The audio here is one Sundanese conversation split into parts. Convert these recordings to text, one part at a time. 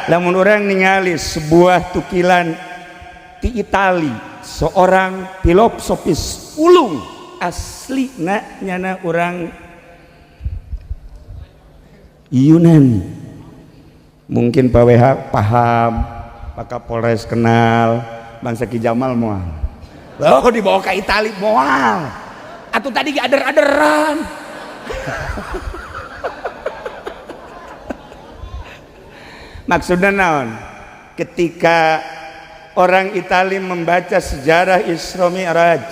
Lamun orang ningali sebuah tukilan di Itali, seorang filosofis ulung, asli na nyana orang Yunani. Mungkin Pak WH paham, Pak Kapolres kenal, bangsa Ki Jamal moal. Oh, dibawa ke Itali moal. Atau tadi ader-aderan. Maksudnya naon? Ketika orang Itali membaca sejarah Isra Mi'raj,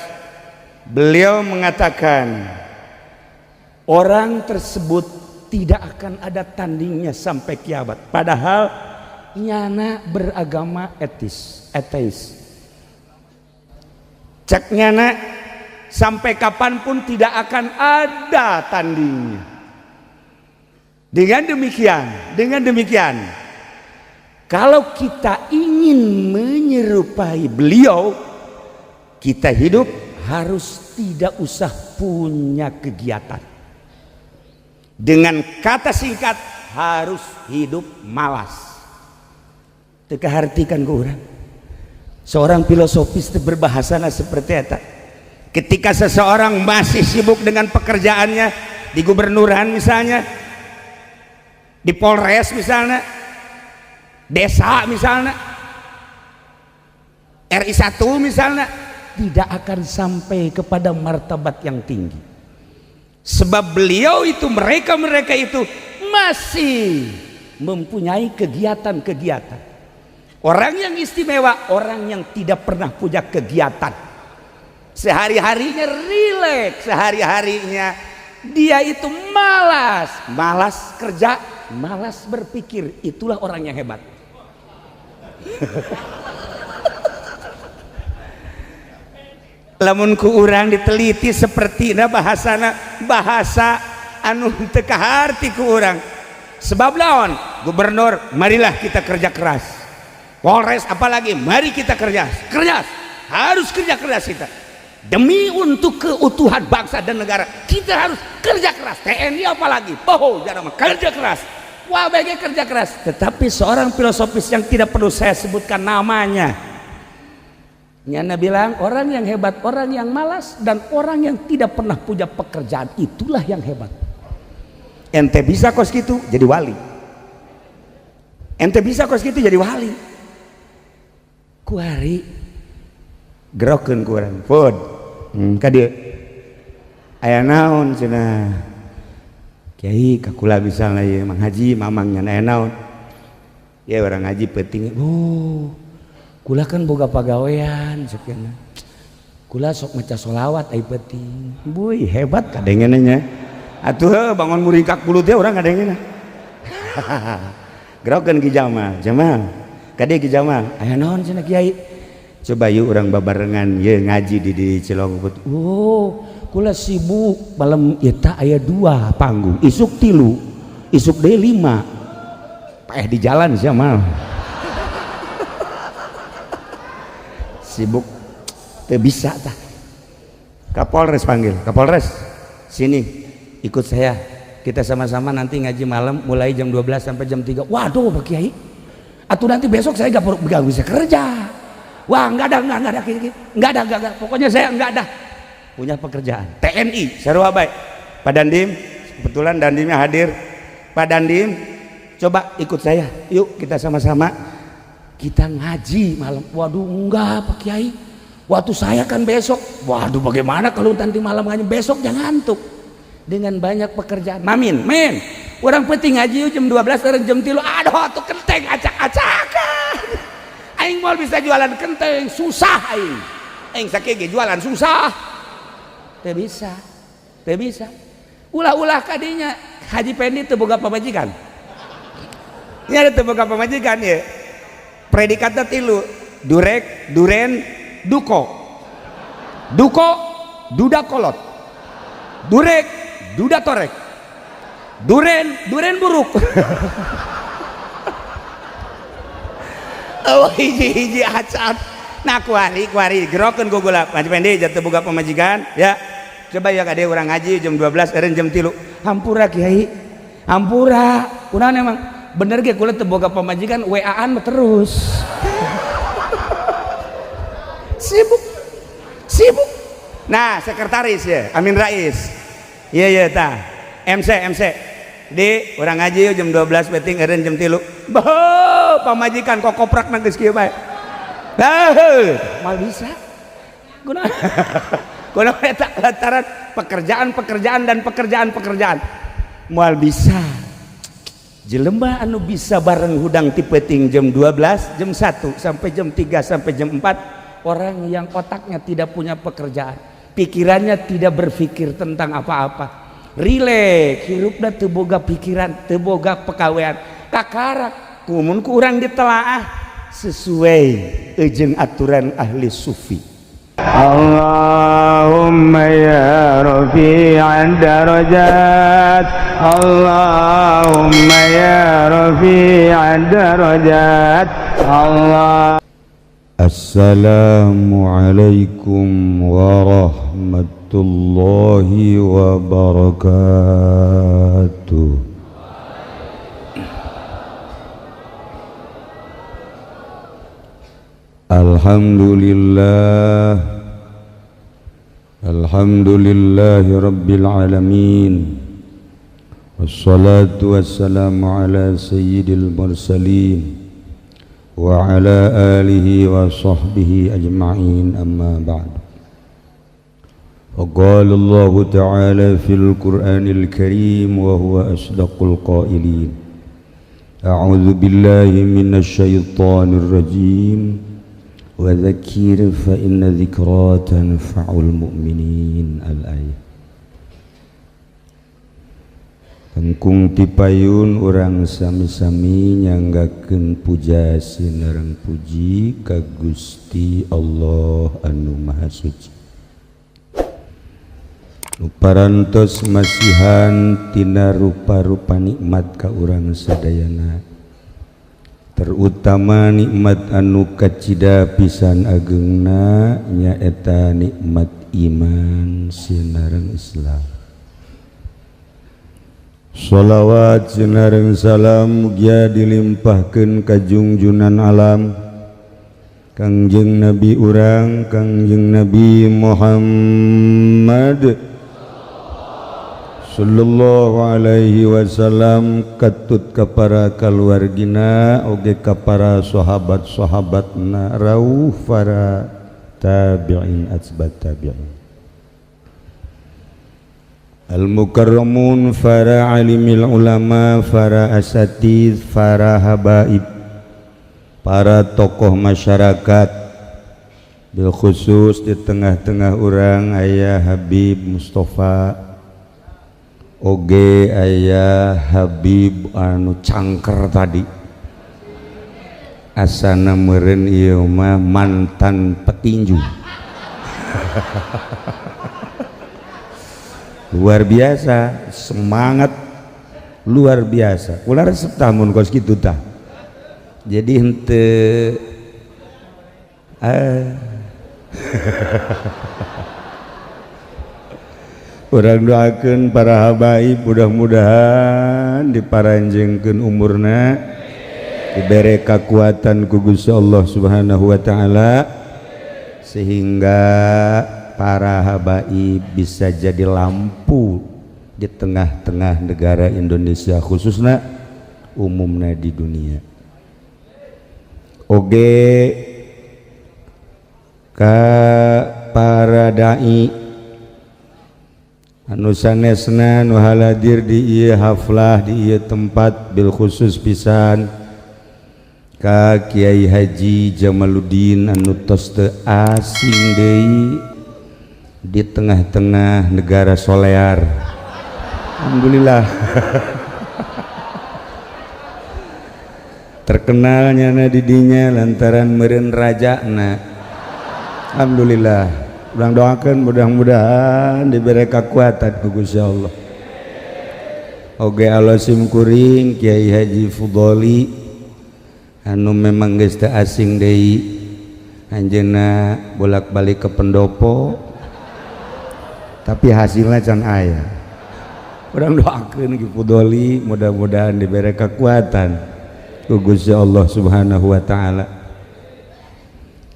beliau mengatakan orang tersebut tidak akan ada tandingnya sampai kiamat. Padahal nyana beragama etis, ateis. Cek nyana sampai kapanpun tidak akan ada tandingnya. Dengan demikian, kalau kita ingin menyerupai beliau, kita hidup harus tidak usah punya kegiatan. Dengan kata singkat, harus hidup malas. Teu kahartikan ku urang. Seorang filosofis teu berbahasana seperti eta. Ketika seseorang masih sibuk dengan pekerjaannya di gubernuran misalnya, di Polres misalnya, desa misalnya, RI 1 misalnya, tidak akan sampai kepada martabat yang tinggi. Sebab beliau itu, mereka-mereka itu masih mempunyai kegiatan-kegiatan. Orang yang istimewa, orang yang tidak pernah punya kegiatan. Sehari-harinya rileks, sehari-harinya dia itu malas, malas kerja, malas berpikir. Itulah orang yang hebat. Lamun ku urang diteliti seperti bahasana, bahasa anu teu kaharti ku urang. Sebab lawan gubernur, marilah kita kerja keras. Polres apalagi, mari kita kerja keras, harus kerja keras kita demi untuk keutuhan bangsa dan negara. Kita harus kerja keras. TNI apalagi, oh jangan kerja keras. Wah, BG kerja keras. Tetapi seorang filosofis yang tidak perlu saya sebutkan namanya, nyana bilang orang yang hebat, orang yang malas, dan orang yang tidak pernah punya pekerjaan, itulah yang hebat. Ente bisa kos gitu jadi wali. Ente bisa kos gitu jadi wali. Kuari gerokeun ku urang. Food. Ka dieu. Aya naon cenah? Kiai kakula misalnya ieu Mang Haji mamang nya aya naon? Ya orang ngaji penting. Oh, kula kan boga pagawean sekian. Kula sok maca solawat ai penting. Buy, hebat kadengena nya. Atuh bangun muringkak bulu teh urang kadengena. Gerokeun Ki Jamal, Jamal. Kade Ki Jamal, aya naon cenah Kiai? Coba yuk urang babarengan ye ngaji di Cilongput. Oh, kula sibuk malam eta aya 2 panggung, isuk 3, isuk deui 5. Paeh di jalan sia mal. Sibuk teu bisa tah. Kapolres panggil, Kapolres sini ikut saya, kita sama-sama nanti ngaji malam mulai jam 12 sampai jam 3. Waduh Pak Kiai, atau nanti besok saya gak bisa kerja. Wah, enggak ada, pokoknya saya enggak ada punya pekerjaan. TNI sarua bae. Pak Dandim, kebetulan Dandimnya hadir. Pak Dandim, coba ikut saya, yuk kita sama-sama kita ngaji malam. Waduh enggak Pak Kiai, waktu saya kan besok. Waduh bagaimana kalau nanti malam ngaji, besok jangan ngantuk dengan banyak pekerjaan. Mamin, men, orang penting ngaji jam 12 orang jam 3. Aduh tuh kenteng acak-acakan. Aing mau bisa jualan kenteng susah aing. Aing sakit jualan susah. Teu bisa. Teu bisa. Ulah-ulah kadinya Haji Pendi teu boga pamajikan. Nya teu boga pamajikan ya. Predikatna 3, durek, duren, duko. Duko, duda kolot. Durek, duda torek. Duren, duren buruk. Oh hiji-hiji acan. Nah kuari kuari gerokeun ku gula. Haji Pendi jatuh boga pamajikan ya. Coba ya kade urang ngaji jam 12 eureun jam 3. Hampura Kiai. Hampura. Kunaon emang? Bener ge kula teu boga pamajikan, WA-an terus. Sibuk. Sibuk. Nah, sekretaris ya, Amin Rais. Iya iya tah. MC MC. Di urang ngaji yuk jam 12 peuting, eureun jam 3. Boh, pamajikan kok koprak nang geus kieu bae. Nah, mal bisa. Guna. Guna eta lantaran pekerjaan-pekerjaan dan pekerjaan-pekerjaan. Moal bisa. Jelema anu bisa bareng hudang ti peuting jam 12, jam 1 sampai jam 3 sampai jam 4, orang yang otaknya tidak punya pekerjaan, pikirannya tidak berpikir tentang apa-apa. Rileks, hirupna teu boga pikiran, teu boga pekawean. Kakarak kumun ku urang ditelaah sesuai jeung aturan ahli sufi. Allahumma ya rafi'ad darajat, Allahumma ya rafi'ad darajat, Allah. Assalamualaikum warahmatullahi wabarakatuh. Alhamdulillah, alhamdulillahi rabbil alamin, wassalatu wassalamu ala sayyidil mursalin wa ala alihi wa sahbihi ajma'in, amma ba'd. Qala Allah ta'ala fil Qur'anil Karim wa huwa asdaqul qailin. A'udzu billahi minasy syaithanir rajim. Wa dzakir fa inna dzikra tanfa'ul mu'minin. Al-ayah. Tengkung tipayun urang sami-sami nyanggakeun puja sinareng puji ka Gusti Allah anu Maha Suci. Nu parantos masihan tina rupa-rupa nikmat ka urang sadayana, terutama nikmat anu kacida pisan agengna nyaeta nikmat iman sinareng Islam. Sholawat sinareng salam mugia dilimpahkeun ka junjunan alam Kangjeng Nabi urang Kangjeng Nabi Muhammad sallallahu alaihi wasallam, katut ka para kaluargina oge ka para sahabat-sahabatna rauh para tabi'in atsbat tabi'in al-mukarramun, para alimil ulama, para asatidz, para habaib, para tokoh masyarakat, bil khusus di tengah-tengah urang ayah Habib Mustafa oge ayah Habib anu cangker tadi asana meureun ieu mah mantan petinju. Luar biasa semangat, luar biasa. Ulah resep tah mun kos kitu tah. Jadi henteu urang doakeun para habaib mudah-mudahan diparanjengkeun umurna, dibere kakuatan ku Gusti Allah Subhanahu wa taala sehingga para habaib bisa jadi lampu di tengah-tengah negara Indonesia khususnya umumnya di dunia. Oge ka para dai anu sanesna nu haladir di ieu haflah di ieu tempat bil khusus pisan ka Kiai Haji Jamaluddin anu tos teu asing deui di tengah-tengah negara Solear. Alhamdulillah. Terkenalnya na didinya lantaran meureun rajana. Alhamdulillah. Urang doakeun mudah-mudahan diberi kekuatan ku Gusti Allah. Oge alosim kuring Kiai Haji Fudoli anu memang geus teu asing deui, anjeunna bolak-balik ke pendopo tapi hasilnya can aya. Urang doakeun Ki Fudoli mudah-mudahan diberi kekuatan. Ku Gusti Allah Subhanahu wa taala.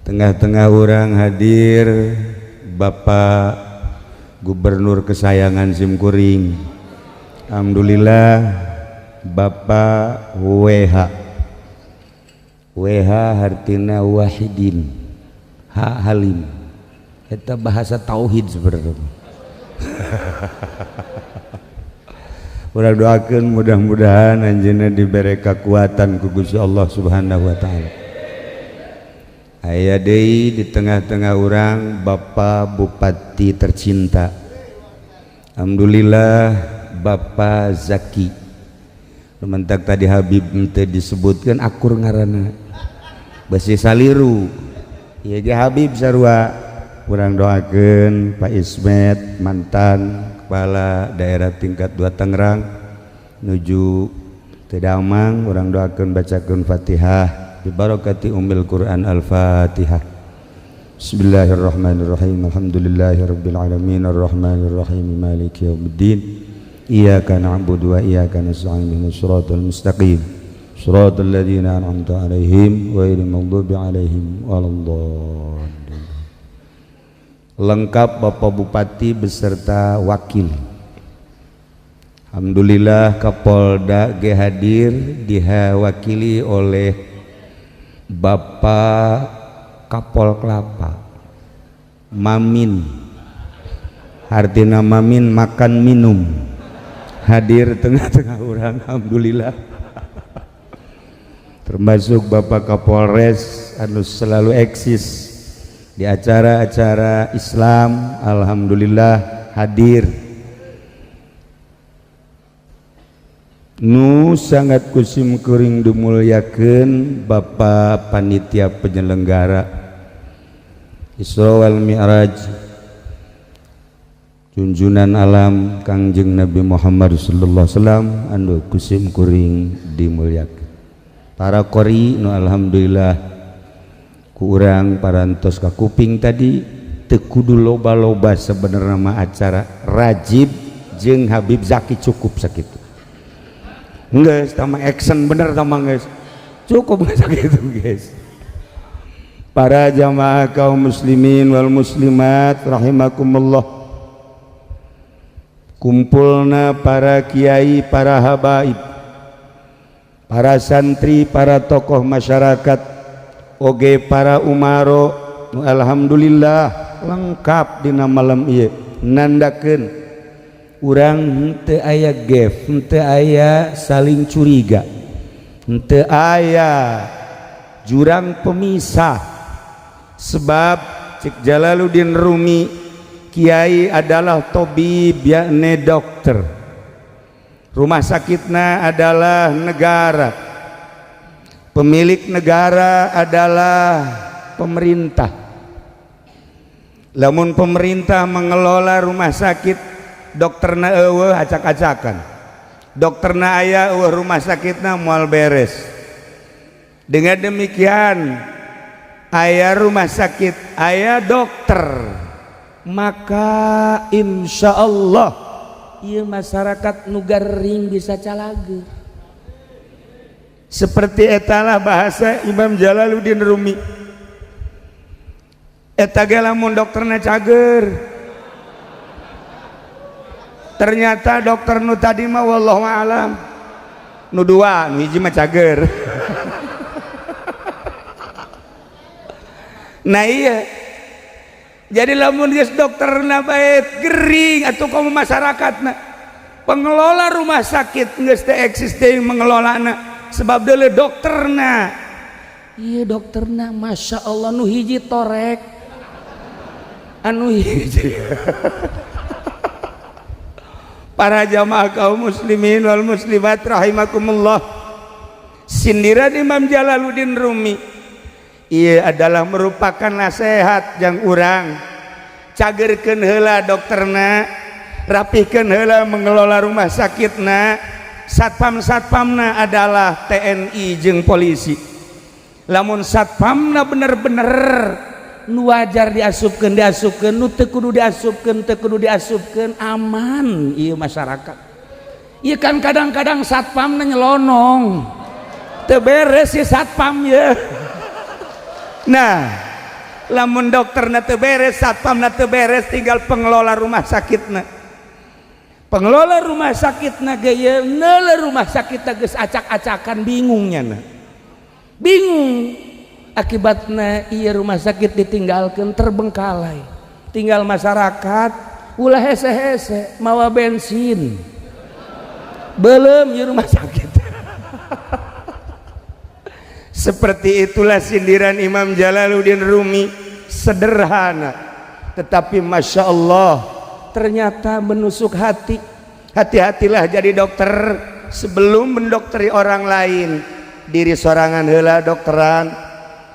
Tengah-tengah orang hadir Bapak Gubernur kesayangan simkuring. Alhamdulillah Bapak WH. WH hartina Wahidin, H Halim. Eta bahasa tauhid sebenarnya. Urang doakeun mudah-mudahan anjeunna dibere kekuatan ku Gusti Allah Subhanahu wa taala. Aya deui di tengah-tengah urang Bapak Bupati tercinta. Alhamdulillah Bapak Zaki. Lumentak tadi Habib teu disebutkeun akur ngaranna. Besi saliru. Ieu ge Habib sarua. Urang doakeun Pak Ismet mantan kepala daerah tingkat 2 Tangerang nuju teu damang, urang doakeun bacakeun Fatihah bi barakati ummil Quran. Al-Fatihah. Bismillahirrahmanirrahim. Alhamdulillahirabbil alamin arrahmanirrahim maliki yaumiddin. Iyyaka na'budu wa iyyaka nasta'in ihdinas siratal mustaqim siratal ladzina an'amta 'alaihim ghairil maghdubi 'alaihim waladdallin. Lengkap Bapak Bupati beserta wakil. Alhamdulillah Kapolda ge hadir diwakili oleh Bapak Kapol Kelapa Mamin. Artina Mamin makan minum. Hadir tengah-tengah orang, alhamdulillah. Termasuk Bapak Kapolres anu selalu eksis di acara-acara Islam, alhamdulillah hadir. Nu sangat kusim kuring dimulyakeun Bapak panitia penyelenggara Isra wal Mi'raj junjunan alam Kangjeng Nabi Muhammad sallallahu alaihi wasallam anu kusim kuring dimulyakeun. Para qori nu alhamdulillah ku urang parantos ka kuping tadi teu kudu loba-loba sebenarnya mah acara rajib jeung Habib Zaki cukup sakitu. Geus tama action bener tama geus. Cukup geus sakitu guys. Para jamaah kaum muslimin wal muslimat rahimakumullah. Kumpulna para kiai, para habaib, para santri, para tokoh masyarakat, oge para umaro, alhamdulillah lengkap dina malam ieu nandakeun urang henteu aya gef, henteu aya saling curiga, henteu aya jurang pemisah. Sebab cek Jalaluddin Rumi, kiai adalah tabib yakni dokter, rumah sakitna adalah negara, pemilik negara adalah pemerintah. Lamun pemerintah mengelola rumah sakit, dokterna eueuh acak-acakan, dokterna aya eueuh rumah sakitna moal beres. Dengan demikian aya rumah sakit, aya dokter, maka insya Allah ieu masyarakat nu garing bisa calage. Seperti etalah bahasa Imam Jalaluddin Rumi. Eta ge lamun dokterna cager. Ternyata dokter nu tadi mah wallahu alam. Nu dua, nu hiji mah cager. Nah iya. Jadi lamun geus dokterna bae gering atuh komo masyarakatna. Pengelola rumah sakit geus teu eksis deui mengelolana sebab deuleu dokterna. Iya dokterna masya Allah nu hiji torek anu hiji. Para jamaah kaum muslimin wal muslimat rahimakumullah. Sindiran Imam Jalaluddin Rumi ia adalah merupakan nasihat yang urang cagerkeun heula dokterna, rapihkeun heula mengelola rumah sakitna. Satpam-satpamna adalah TNI jeung polisi. Lamun satpamna bener-bener nu wajar diasupkeun diasupkeun, nu teu kudu diasupkeun teu kudu diasupkeun, aman ieu masyarakat. Ieu kan kadang-kadang satpamna nyelonong. Teu beres si satpam ya. Nah, lamun dokterna teu beres, satpamna teu beres, tinggal pengelola rumah sakitna. Pengelola rumah sakitna ge ye neuleuh rumah sakit geus acak-acakan, bingungnya na. Bingung. Akibatna ieu rumah sakit ditinggalkan terbengkalai. Tinggal masyarakat ulah hese-hese mawa bensin. Belum ieu rumah sakit. Seperti itulah sindiran Imam Jalaluddin Rumi, sederhana tetapi masya Allah ternyata menusuk hati. Hati-hatilah jadi dokter, sebelum mendokteri orang lain diri sorangan heula dokteran.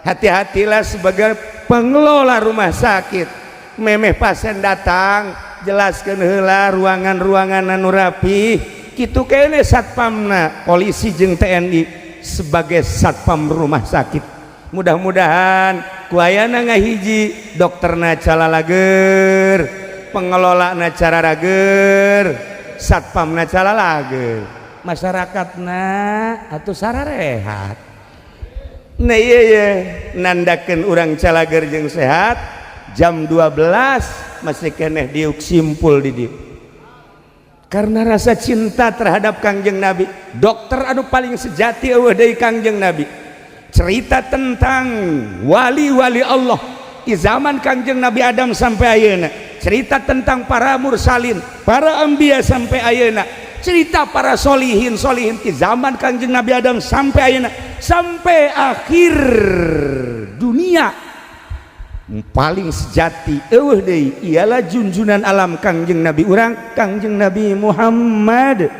Hati-hatilah sebagai pengelola rumah sakit, memeh pasien datang jelaskan heula ruangan-ruangan anu rapi kitu kene. Satpamna polisi jeung TNI sebagai satpam rumah sakit, mudah-mudahan ku ayana ngahiji, dokterna calalager, pengelolana cararager, satpamna calalager, masyarakatna atau sararehat. Nah, iya iya, nandakeun urang calager jeung sehat, jam 12 masih keneh diuk simpul di dieu karena rasa cinta terhadap Kangjeng Nabi. Dokter anu paling sejati euweuh deui Kangjeng Nabi. Cerita tentang wali-wali Allah di zaman Kangjeng Nabi Adam sampai ayeuna, cerita tentang para mursalin, para anbiya sampai ayeuna, cerita para solihin solihin di zaman Kangjeng Nabi Adam sampai ayeuna, sampai akhir dunia, paling sejati euweuh deui ialah junjunan alam Kangjeng Nabi urang, Kangjeng Nabi Muhammad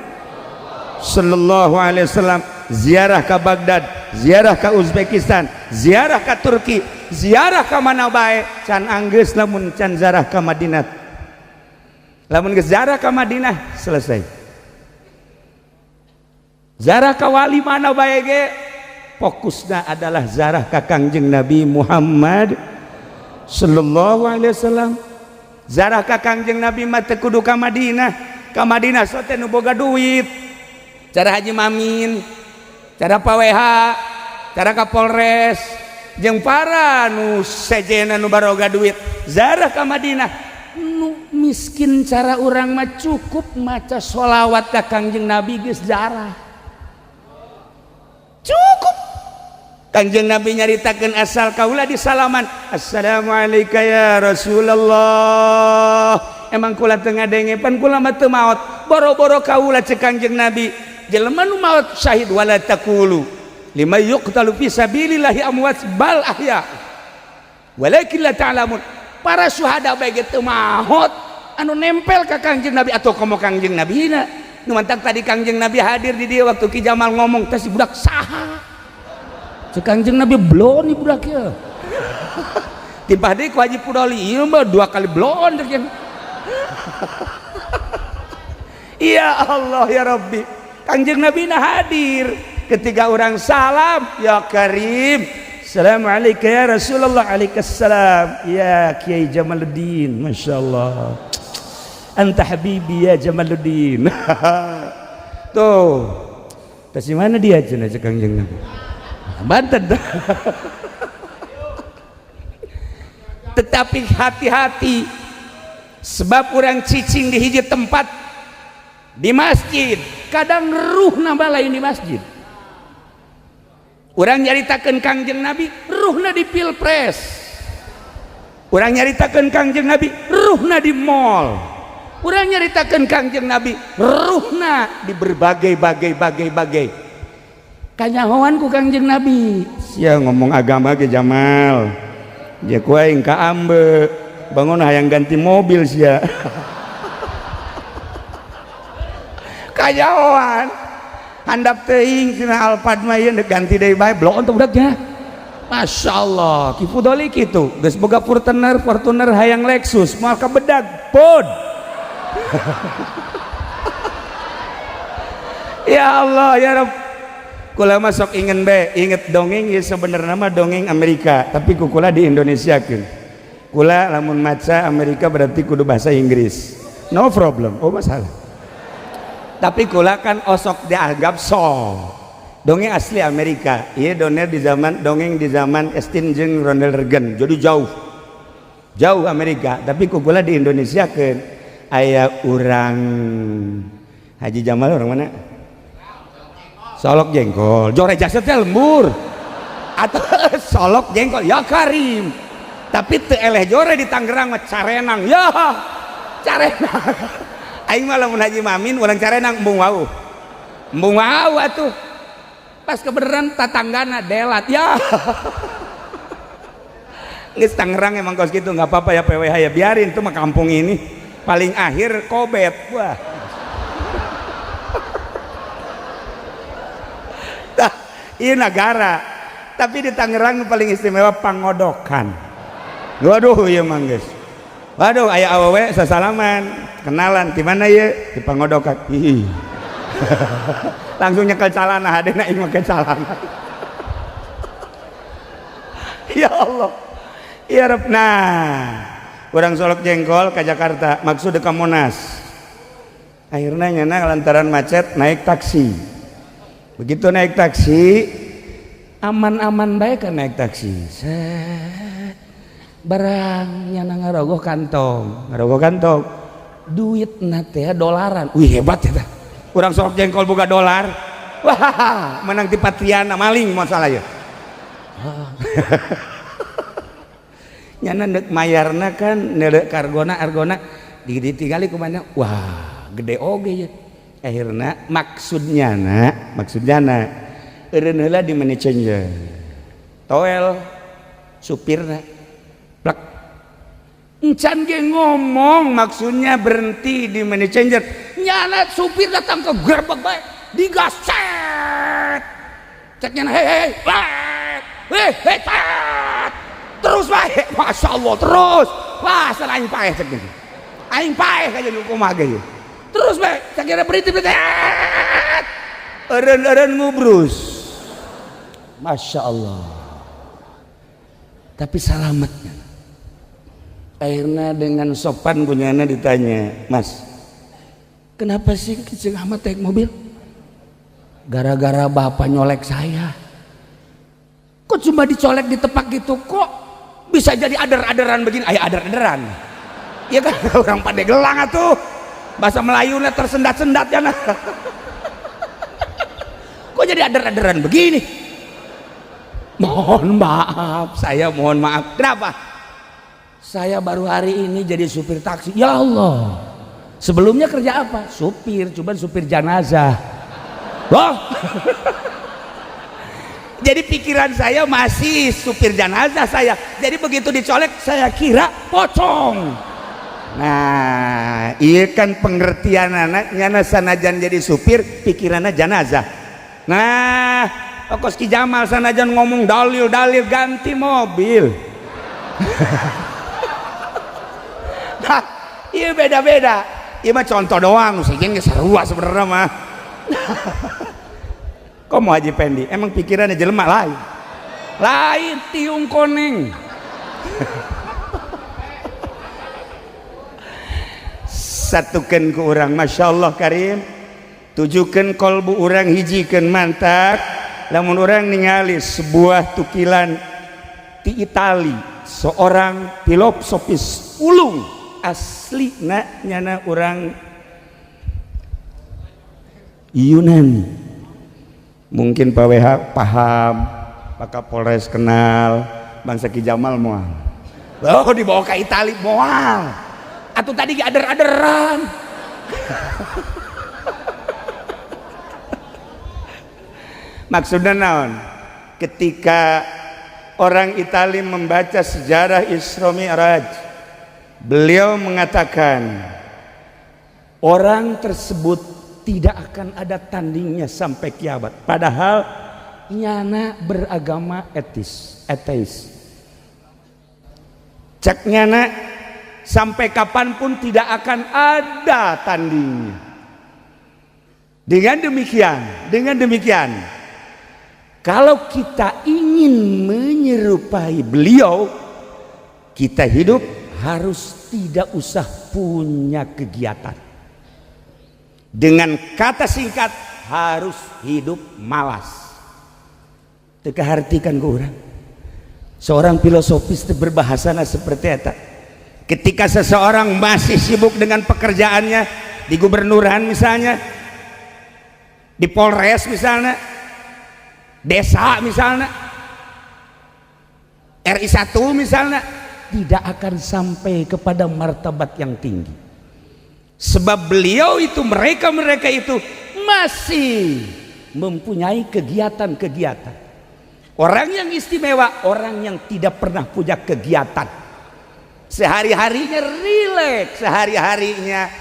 sallallahu alaihi wasallam. Ziarah ke Baghdad, ziarah ke Uzbekistan, ziarah ke Turki, ziarah ke mana bae can anggeus lamun can ziarah ke Madinah. Lamun geus ziarah ke Madinah, selesai. Ziarah ke wali mana bae ge fokusna adalah ziarah ka Kangjeng Nabi Muhammad sallallahu alaihi wasallam. Ziarah ka Kangjeng Nabi mah teu kudu ka Madinah. Ka Madinah sote nu boga duit, cara Haji Mamin, cara Pak WH, cara Kapolres jeung para nu sejena nu baroga duit ziarah ka Madinah. Nu miskin cara urang mah cukup maca sholawat ka Kangjeng Nabi geus ziarah, cukup. Kangjeng Nabi nyaritakeun asal kaula di salaman, "Assalamualaikum ya Rasulullah." Emang kula teu ngadenge, pan kula mah teu maot. "Boro-boro kaula," cek Kangjeng Nabi, "jelema nu maot syahid, wala taqulu lima yuqtalu fi sabilillahi amwat bal ahya walakin la ta'lamun." Para syuhada bae ge teu maot anu nempel ka Kangjeng Nabi atau komo Kangjeng Nabi na. Nu mantak tadi Kangjeng Nabi hadir di dia waktu Ki Jamal ngomong teh, "Si budak saha?" Cek Kangjeng Nabi, "Blon nih budak ya." Timpah deui ku Haji Pudoli, "Ieu mah dua kali blon." Cek yang ya Allah ya Rabbi, Kangjeng Nabi na hadir ketika orang salam, "Ya Karim, assalamualaikum ya Rasulullah." "Alaihissalam ya Kiai Jamaluddin, Masya Allah, anta habibi ya Jamaluddin." Tuh tas mana dia cenah, cek Kangjeng Nabi. Banten. Tetapi hati-hati, sebab orang cicing di hiji tempat di masjid kadang ruh nambah lain di masjid. Orang nyaritakeun Kangjeng Nabi, ruhna di pilpres. Orang nyaritakeun Kangjeng Nabi, ruhna di mall. Orang nyaritakeun Kangjeng Nabi, ruhna di berbagai bagai bagai bagai kanyahoan ku Kangjeng Nabi. Sia ngomong agama ge Jamal ya, ku aing kaambe bangun hayang ganti mobil sia. Kanyahoan handap teuing cenah, Alphard mah ieu ganti deui bae, blok untuk budaknya. Masya Allah, Ki Fudoli kitu geus boga Fortuner, Fortuner hayang Lexus, moal kabedag pod. Ya Allah ya Rabb, kula masuk ingin be inget dongeng ya, sebenarnya mah dongeng Amerika tapi kukula di Indonesia kan. Kula lamun maca Amerika berarti kudu bahasa Inggris, no problem, oh masalah. Tapi kula kan osok dianggap so Dongeng asli Amerika. Iya dongeng di zaman dongeng di zaman Estin jeung Ronald Reagan. Jadi jauh. Jauh Amerika, tapi kugula di Indonesia ke aya urang Haji Jamal orang mana? Solok jengkol. Jore jasa teh lembur. Atau solok jengkol ya Karim. Tapi teu eleh jore di Tangerang mah carenang. Ya. Carenang. Aing mah lamun Haji Mamin urang carenang embung wau. Embung wau atuh. Pas kebenaran tatanggana delat ya. Geus Tangerang emang kos gitu nggak apa-apa ya PWH ya biarin tuh mah kampung ini paling akhir kobet wah. Tah, ieu nagara. Tapi di Tangerang paling istimewa pangodokan. Waduh ieu mah geus. Waduh aya awewe sasalaman, kenalan di mana ieu? Di pangodokan. Ih. Langsung nyekel calana hadena ieu make calana. Ya Allah. Ya Rabb. Nah, urang Solok Jengkol ke Jakarta, maksud ke Monas. Akhirnya nyana lantaran macet naik taksi. Begitu naik taksi, aman-aman baik kan naik taksi. Set. Barang nyana ngarogoh kantong, ngarogoh kantong. Duit na teh dolaran. Wih hebat ya teh. Urang Solok Jengkol boga dolar. Wah, menang ti Patriana maling masalah ya. Nyana deuk mayarna kan neuleuh kargona argona ditinggali kumana wah gede oge ya. Akhirna maksudnya na eureun heula di money changer toel supirna plek encan ge ngomong maksudnya berhenti di money changer nyana supir datang ke gerbek bae digas set cek nyana hei hei hei hei terus bae Masya Allah terus wah salah aing paeh cek gitu aing paeh kayak jadi kumaha ge terus bae cek kira berhenti berhenti eureun-eureun ngubrus Masya Allah tapi salametnya akhirnya dengan sopan punyana ditanya Mas kenapa sih Kiceng Ahmad naik mobil gara-gara bapak nyolek saya kok cuma dicolek ditepak gitu kok bisa jadi ader-aderan begini ayah ader-aderan ya kan orang Pandeglang atuh bahasa Melayunya tersendat-sendat ya nah. Kok jadi ader-aderan begini mohon maaf saya mohon maaf kenapa saya baru hari ini jadi supir taksi ya Allah sebelumnya kerja apa supir cuman supir jenazah loh. Jadi pikiran saya masih supir jenazah saya. Jadi begitu dicolek saya kira pocong. Nah, iya kan pengertian anak nyana sanajan jadi supir pikirannya jenazah. Nah, kos Ki Jamal sanajan ngomong dalil-dalil ganti mobil. Nah, iya beda-beda. Iya mah contoh doang, sejen sarua sebenarnya mah. Kok mau Haji Pendi? Emang pikirannya jelema lain. Lain tiung koneng. Satukan ke orang, Masya Allah Karim. Tujukan kolbu orang hijikan mantak. Lamun orang ningali sebuah tukilan di Itali, seorang filosofis ulung asli na nyana orang Yunani. Mungkin Pak WH paham, Pak Kapolres kenal, bangsa Ki Jamal moal. Oh dibawa ke Itali moal. Atau tadi ader-aderan. Maksudnya naon? Ketika orang Itali membaca sejarah Isra Mi'raj, beliau mengatakan orang tersebut tidak akan ada tandingnya sampai kiamat. Padahal nyana beragama etis, ateis. Cek nyana sampai kapanpun tidak akan ada tandingnya. Dengan demikian, kalau kita ingin menyerupai beliau, kita hidup harus tidak usah punya kegiatan. Dengan kata singkat, harus hidup malas. Teu kahartikan ku urang. Seorang filosofis teu berbahasana seperti eta. Ketika seseorang masih sibuk dengan pekerjaannya di gubernuran misalnya, di Polres misalnya, desa misalnya, RI 1 misalnya, tidak akan sampai kepada martabat yang tinggi. Sebab beliau itu, mereka-mereka itu masih mempunyai kegiatan-kegiatan. Orang yang istimewa, orang yang tidak pernah punya kegiatan. Sehari-harinya rileks, sehari-harinya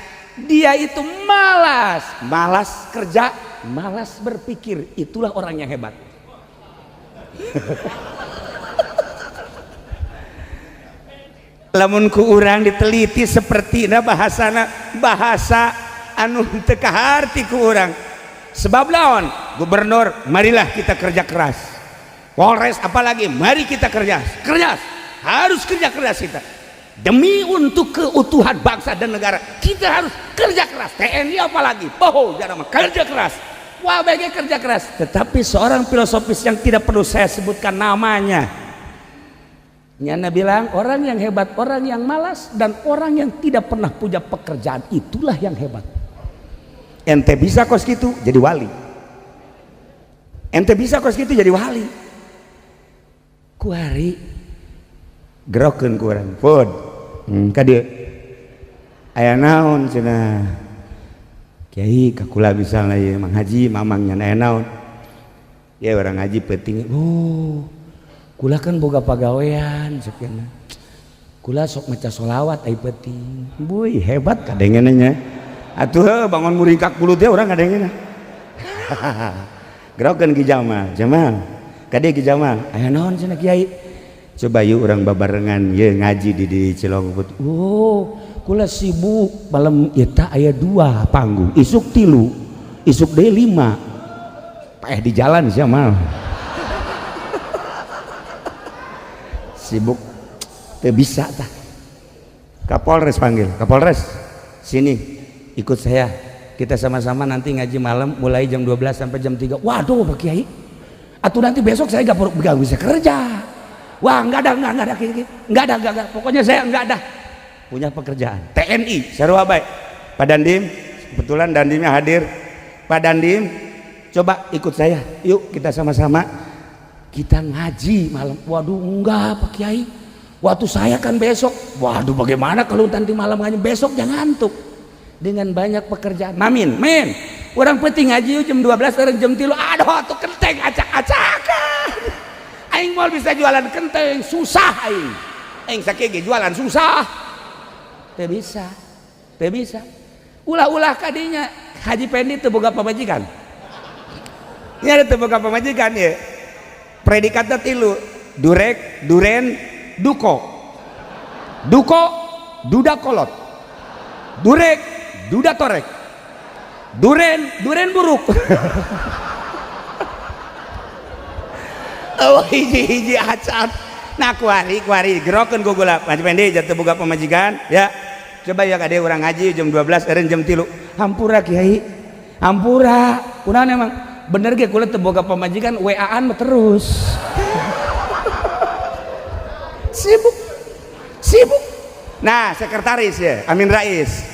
dia itu malas, malas kerja, malas berpikir. Itulah orang yang hebat. Lamun ku urang diteliti sepertina bahasana, bahasa anu teu kaharti ku urang. Sebab lawan gubernur, marilah kita kerja keras. Polres apalagi, mari kita kerja keras, harus kerja keras kita demi untuk keutuhan bangsa dan negara. Kita harus kerja keras. TNI apalagi, boho jangan kerja keras. Wah, BG kerja keras. Tetapi seorang filosofis yang tidak perlu saya sebutkan namanya, nyana bilang orang yang hebat, orang yang malas, dan orang yang tidak pernah punya pekerjaan, itulah yang hebat. Ente bisa kos gitu jadi wali. Ente bisa kos gitu jadi wali. Kuari gerokeun ku urang. Pud. Ka dieu. Aya naon cenah? Kiai kakula misalna ieu Mang Haji, Mamang nya aya naon? Ya orang ngaji penting. Oh, kula kan boga pagawean sekian. Kula sok maca solawat ai penting. Buy, hebat kadengena nya. Atuh bangun muringkak mulut teh urang kadengena. Gerokeun Ki Jamal, Jamal. Ka dieu Ki Jamal, aya naon cenah Kiai? Coba yuk urang babarengan ye ngaji di Cilongput. Oh, kula sibuk malam eta aya 2 panggung, isuk 3, isuk deui 5. Paeh di jalan sia mal. Sibuk teu bisa tah. Kapolres panggil, Kapolres sini ikut saya, kita sama-sama nanti ngaji malam mulai jam 12 sampai jam 3. Waduh Pak Kiai, atau nanti besok saya gak bisa kerja. Wah, enggak ada, enggak ada, pokoknya saya enggak ada punya pekerjaan. TNI sarua bae. Pak Dandim, kebetulan Dandimnya hadir. Pak Dandim, coba ikut saya, yuk kita sama-sama kita ngaji malam. Waduh enggak Pak Kiai, waktu saya kan besok. Waduh bagaimana kalau nanti malam ngaji, besok jangan ngantuk dengan banyak pekerjaan. Mamin, men, orang penting ngaji jam 12, orang jam 3, aduh tuh kenteng acak-acakan. Aing mau bisa jualan kenteng, susah aing. Aing sakieu jualan susah. Teu bisa, teu bisa. Ulah-ulah kadinya Haji Pendi teu boga pamajikan. Nya teu boga pamajikan ye. Predikatna 3, durek, duren, duko. Duko, duda kolot. Durek, duda torek. Duren, duren buruk. Oh, hiji-hiji acan. Nah kuari kuari gerokeun ku gula. Haji Pendi jatuh boga pamajikan ya. Coba ya kade urang ngaji jam 12 eureun jam 3. Hampura Kiai. Hampura. Kunaon emang? Bener ge kula teu boga pamajikan WA-an terus. Sibuk. Sibuk. Nah, sekretaris ya, Amin Rais.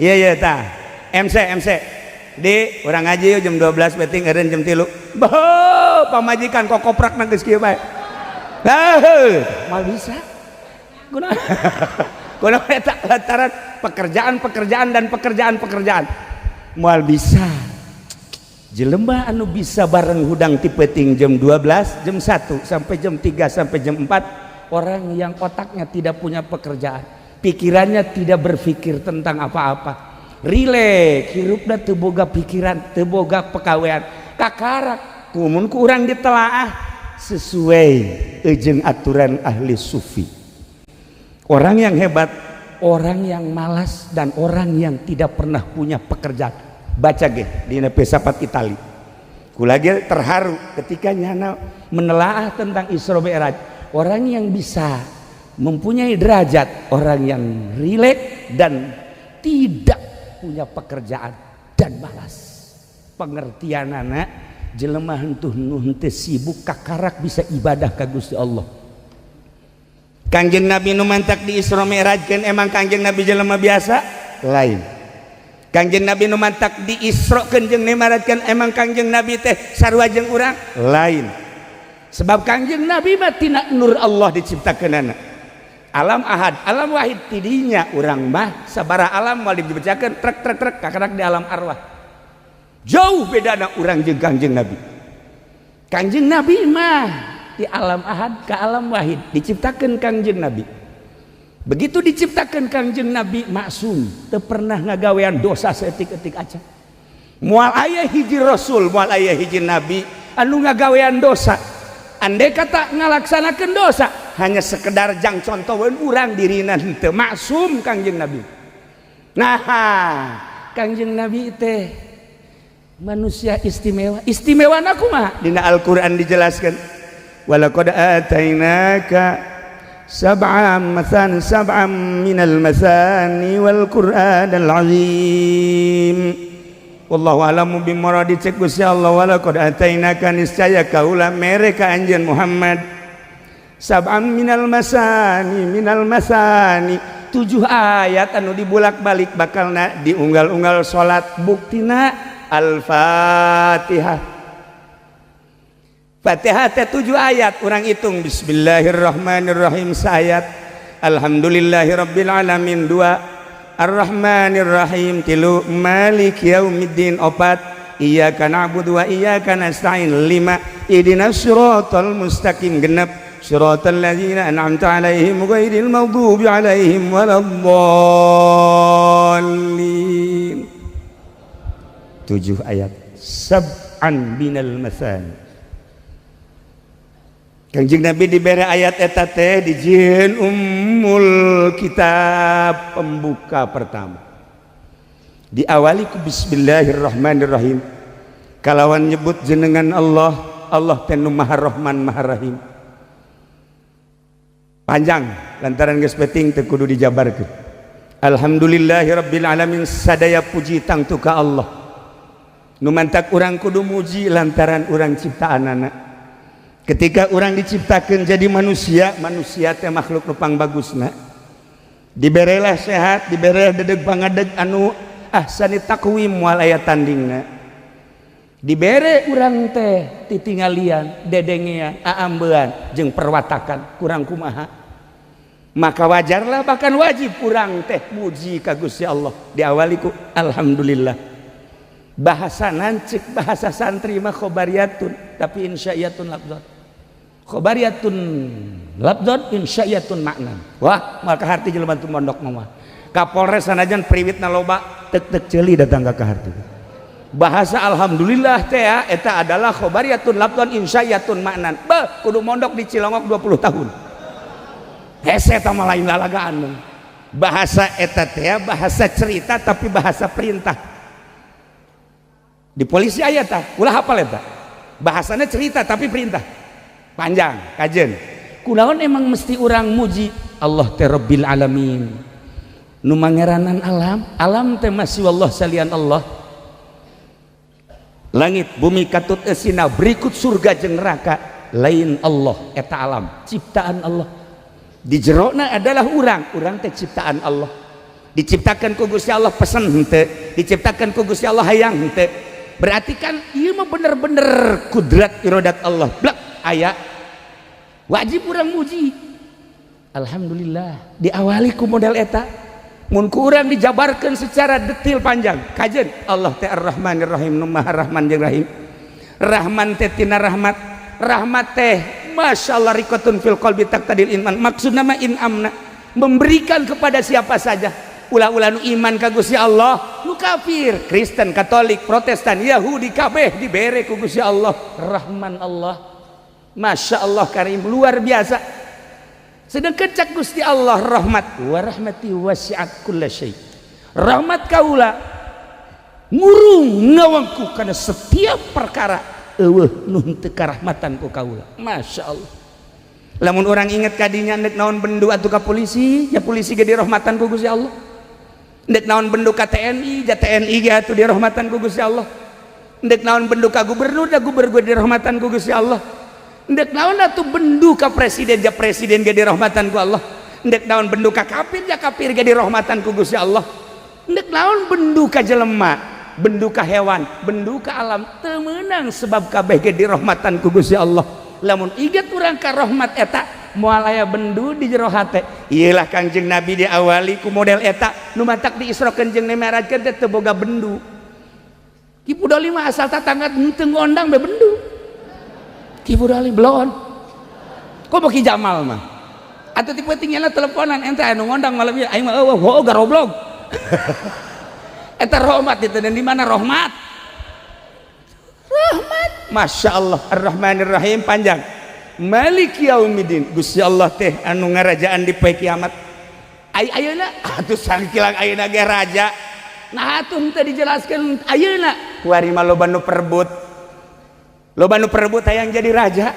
Iya iya tah. MC MC. Di urang ngaji jam 12 penting eureun jam 3. Boh, pamajikan kok koprak nang geus kieu bae. Heuh, moal bisa. Kunaon? Kunaon eta lantaran pekerjaan-pekerjaan dan pekerjaan-pekerjaan. Moal bisa. Jelema anu bisa bareng hudang ti peuting jam 12, jam 1 sampai jam 3 sampai jam 4, orang yang otaknya tidak punya pekerjaan, pikirannya tidak berpikir tentang apa-apa. Rileks, hirupna teu boga pikiran, teu boga pekawean. Kakarak kumun ku urang ditelaah sesuai jeung aturan ahli sufi. Orang yang hebat, orang yang malas, dan orang yang tidak pernah punya pekerjaan. Baca ge dina filsafat Itali. Kula ge terharu ketika nyana menelaah tentang Isra Mi'raj. Orang yang bisa mempunyai derajat, orang yang rileks dan tidak punya pekerjaan dan malas. Pengertian anak Jelema henteu nu henteu sibuk kakarak bisa ibadah ka Gusti Allah. Kangjeng Nabi nu mantak di Isra Mi'rajkeun, emang Kangjeng Nabi jelema biasa? Lain. Kangjeng Nabi nu mantak di Isra jeung Mi'rajkeun, emang Kangjeng Nabi teh sarua jeung urang? Lain. Sebab Kangjeng Nabi mah tina nur Allah diciptakeunana. Alam ahad, alam wahid, tidinya urang mah sabara alam moal dibejakeun, trek trek trek kakarak di alam arwah. Jauh bedana urang jeung Kangjeng Nabi. Kangjeng Nabi mah di alam ahad ke alam wahid diciptakan Kangjeng Nabi. Begitu diciptakan, Kangjeng Nabi maksum, teu pernah ngagawean dosa saeutik-eutik acan. Moal aya hiji rasul, moal aya hiji nabi anu ngagawean dosa. Andai kata ngalaksanakeun dosa hanya sekedar jang contoheun urang, dirina henteu maksum Kangjeng Nabi. Nah, Kangjeng Nabi teh manusia istimewa. Istimewa kumaha? Dina Al-Qur'an dijelaskan, walaqad atainaka sab'am mathan sab'am minal masani wal qur'anal azim. Wallahu a'lamu bimuradi. Cek Gusti Allah, walaqad atainaka, niscaya kaula mere ka anjeun Muhammad, sab'am minal masani, minal masani, tujuh ayat anu dibulak-balik bakalna diunggal-unggal salat. Buktina Al-Fatihah. Fatihah teh tujuh ayat. Urang hitung, bismillahirrahmanirrahim saayat, alhamdulillahirabbil alamin dua, arrahmanirrahim tilu, malik yaumiddin opat, iyyaka na'budu wa iyyaka nasta'in lima, ihdinas siratal mustaqim genep, siratal ladzina an'amta alaihim ghairil maghdubi alaihim waladdallin. Tujuh ayat, sab'an minal masani. Kangjeng Nabi diberi ayat eta teh dijieun ummul kitab, pembuka pertama. Diawali ku bismillahirrahmanirrahim, kalawan nyebut jenengan Allah. Allah teh nu Maha Rahman, Maha Rahim. Panjang lantaran geus penting teu kudu dijabarkeun. Alhamdulillahirabbil alamin, sadaya puji tangtu ka Allah. Nu mantak urang kudu muji lantaran urang ciptaanana. Ketika orang diciptakan jadi manusia, manusia teh makhluk nu pangbagusna. Diberelah sehat, diberelah dedeg pangadeg anu ahsani taqwim, moal aya tandingna. Dibere urang teh titingalian, dedengean, aambean jeung perwatakan kurang kumaha. Maka wajarlah, bahkan wajib urang teh muji ka Gusti Allah. Diawali ku alhamdulillah. Bahasa nancik, bahasa santri mah khobariyatun tapi insya'iyatun lafzat, khobariyatun lafzat insya'iyatun makna. Wah, maka harti jelema teu mondok mah. Kapolres sanajan priwitna loba tek tek ceuli datang ka harti. Bahasa alhamdulillah teh ya, eta adalah khobariyatun lafzan insya'iyatun maknan. Beh, kudu mondok di Cilongok 20 tahun hese eta mah, lain lalagaan. Bahasa eta teh bahasa cerita tapi bahasa perintah. Di polisi aya tah, ulah hafal eta. Bahasanya cerita tapi perintah. Panjang kajen. Kunaon emang mesti urang muji Allah teh Rabbil alamin, nu mangeranan alam? Alam teh masih Allah, salian Allah. Langit bumi katut esina berikut surga jeung neraka lain Allah. Eta alam ciptaan Allah. Di jerona adalah urang. Urang teh ciptaan Allah, diciptakan ku Gusti Allah. Pesen henteu? Diciptakan ku Gusti Allah. Hayang henteu? Berarti kan ieu mah bener-bener kudrat irodat Allah. Blak aya, wajib urang muji alhamdulillah. Diawali ku model eta. Mun ku urang dijabarkan secara detail panjang kajen. Allah teh Ar-Rahmanir Rahim, nu Maha Rahman jeung Rahim. Rahman teh tina rahmat. Rahmat teh Masya Allah, riqatun fil qalbi taqtadil iman. Maksudna mah inamna, memberikan kepada siapa saja. Ulah-ulah nu iman ka Gusti Allah, nu kafir, Kristen, Katolik, Protestan, Yahudi, kabeh dibere ku Gusti Allah. Rahman Allah, Masya Allah, Karim, luar biasa. Sedangkan cak Gusti Allah rahmat, wa rahmati wasi'at kulla syai, rahmat kaula ngurung ngawangku karena setiap perkara. Eueuh nu henteu karahmatan ku kaula. Masya Allah. Lamun orang inget kadinya, nek naon bendu atuh ka polisi, ya polisi ge dirahmatan ku Gusti Allah. Nek naon bendu ka TNI, ja TNI ge atuh dirahmatan ku Gusti Allah. Ndek naon bendu ka gubernur, da gubernur dirahmatan ku Gusti Allah. Ndek naon atuh bendu ka presiden, ja presiden ge dirahmatan ku Allah. Ndek naon bendu ka kafir, ja kafir ge dirahmatan ku Gusti Allah. Ndek naon bendu ka jelema, bendu ka hewan, bendu ka alam, teu meunang sebab kabeh ge dirahmatan ku Gusti Allah. Lamun inget urang ka rahmat eta, moal aya bendu di jero hate. Iyalah Kangjeng Nabi diawali ku model eta nu matak di Isra jeung Mi'rajkeun teh teu boga bendu. Ki Pudoli mah asal tatangga henteu ngondang be bendu. Ki Pudoli belon. Kok mau Ki Jamal mah? Atau tipe tinggalna teleponan ente anu ngondang malam ieu aing mah eueuh heuh garoblog. Eta rahmat itu, dan di mana rahmat? Rahmat. Masya Allah, Ar-Rahmanir Rahim panjang. Malik Yaumiddin, Gusti Allah teh anu ngarajaan di poe kiamat. Ai ayeuna atuh sangkilang ayeuna ge raja. Nah atuh teu dijelaskeun ayeuna. Kuari mah loba nu perebut. Loba nu perebut hayang jadi raja.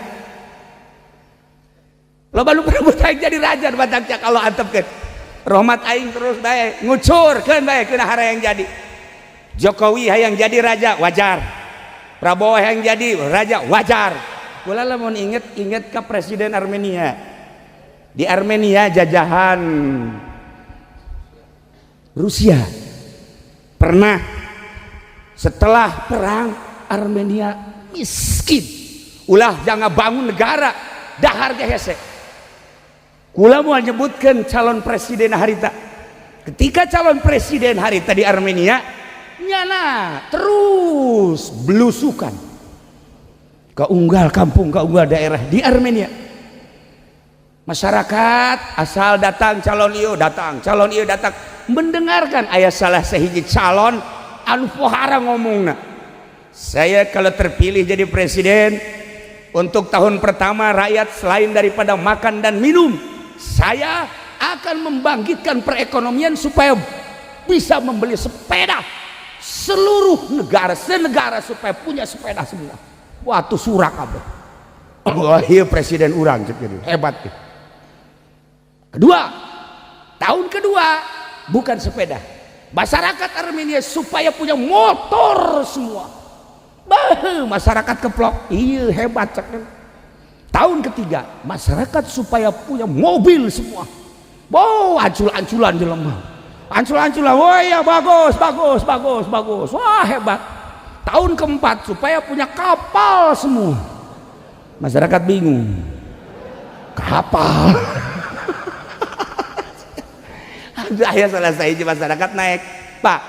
Loba nu perebut hayang jadi raja, batak cak Allah antepkeun. Rahmat aing terus bae, ngucurkeun bae keuna hayang jadi. Jokowi hayang jadi raja, wajar. Prabowo hayang jadi raja, wajar. Kula lamun inget inget ke presiden Armenia. Di Armenia jajahan Rusia. Pernah setelah perang Armenia miskin. Ulah jangan bangun negara, dahar ge hese. Kula mau nyebutkan calon presiden harita. Ketika calon presiden harita di Armenia, nyana terus belusukan ke unggal kampung, ke unggal daerah di Armenia. Masyarakat asal datang calon ieu datang, calon ieu datang, mendengarkan aya salah sahiji calon anu pohara ngomongna. Saya kalau terpilih jadi presiden, untuk tahun pertama rakyat selain daripada makan dan minum, saya akan membangkitkan perekonomian supaya bisa membeli sepeda seluruh negara, senegara supaya punya sepeda semua. Waktu surak kabeh. Oh iya, presiden urang cek jadi hebat. Kedua, tahun kedua bukan sepeda. Masyarakat Armenia supaya punya motor semua. Bah, masyarakat keplok. Iya hebat cek. Tahun ketiga, masyarakat supaya punya mobil semua. Wow, ancul-anculan jelema. Ancul-anculan. Wah ya bagus, bagus, bagus, bagus. Wah hebat. Tahun keempat supaya punya kapal semua. Masyarakat bingung. Kapal. Saya selesai masyarakat naik. Pak,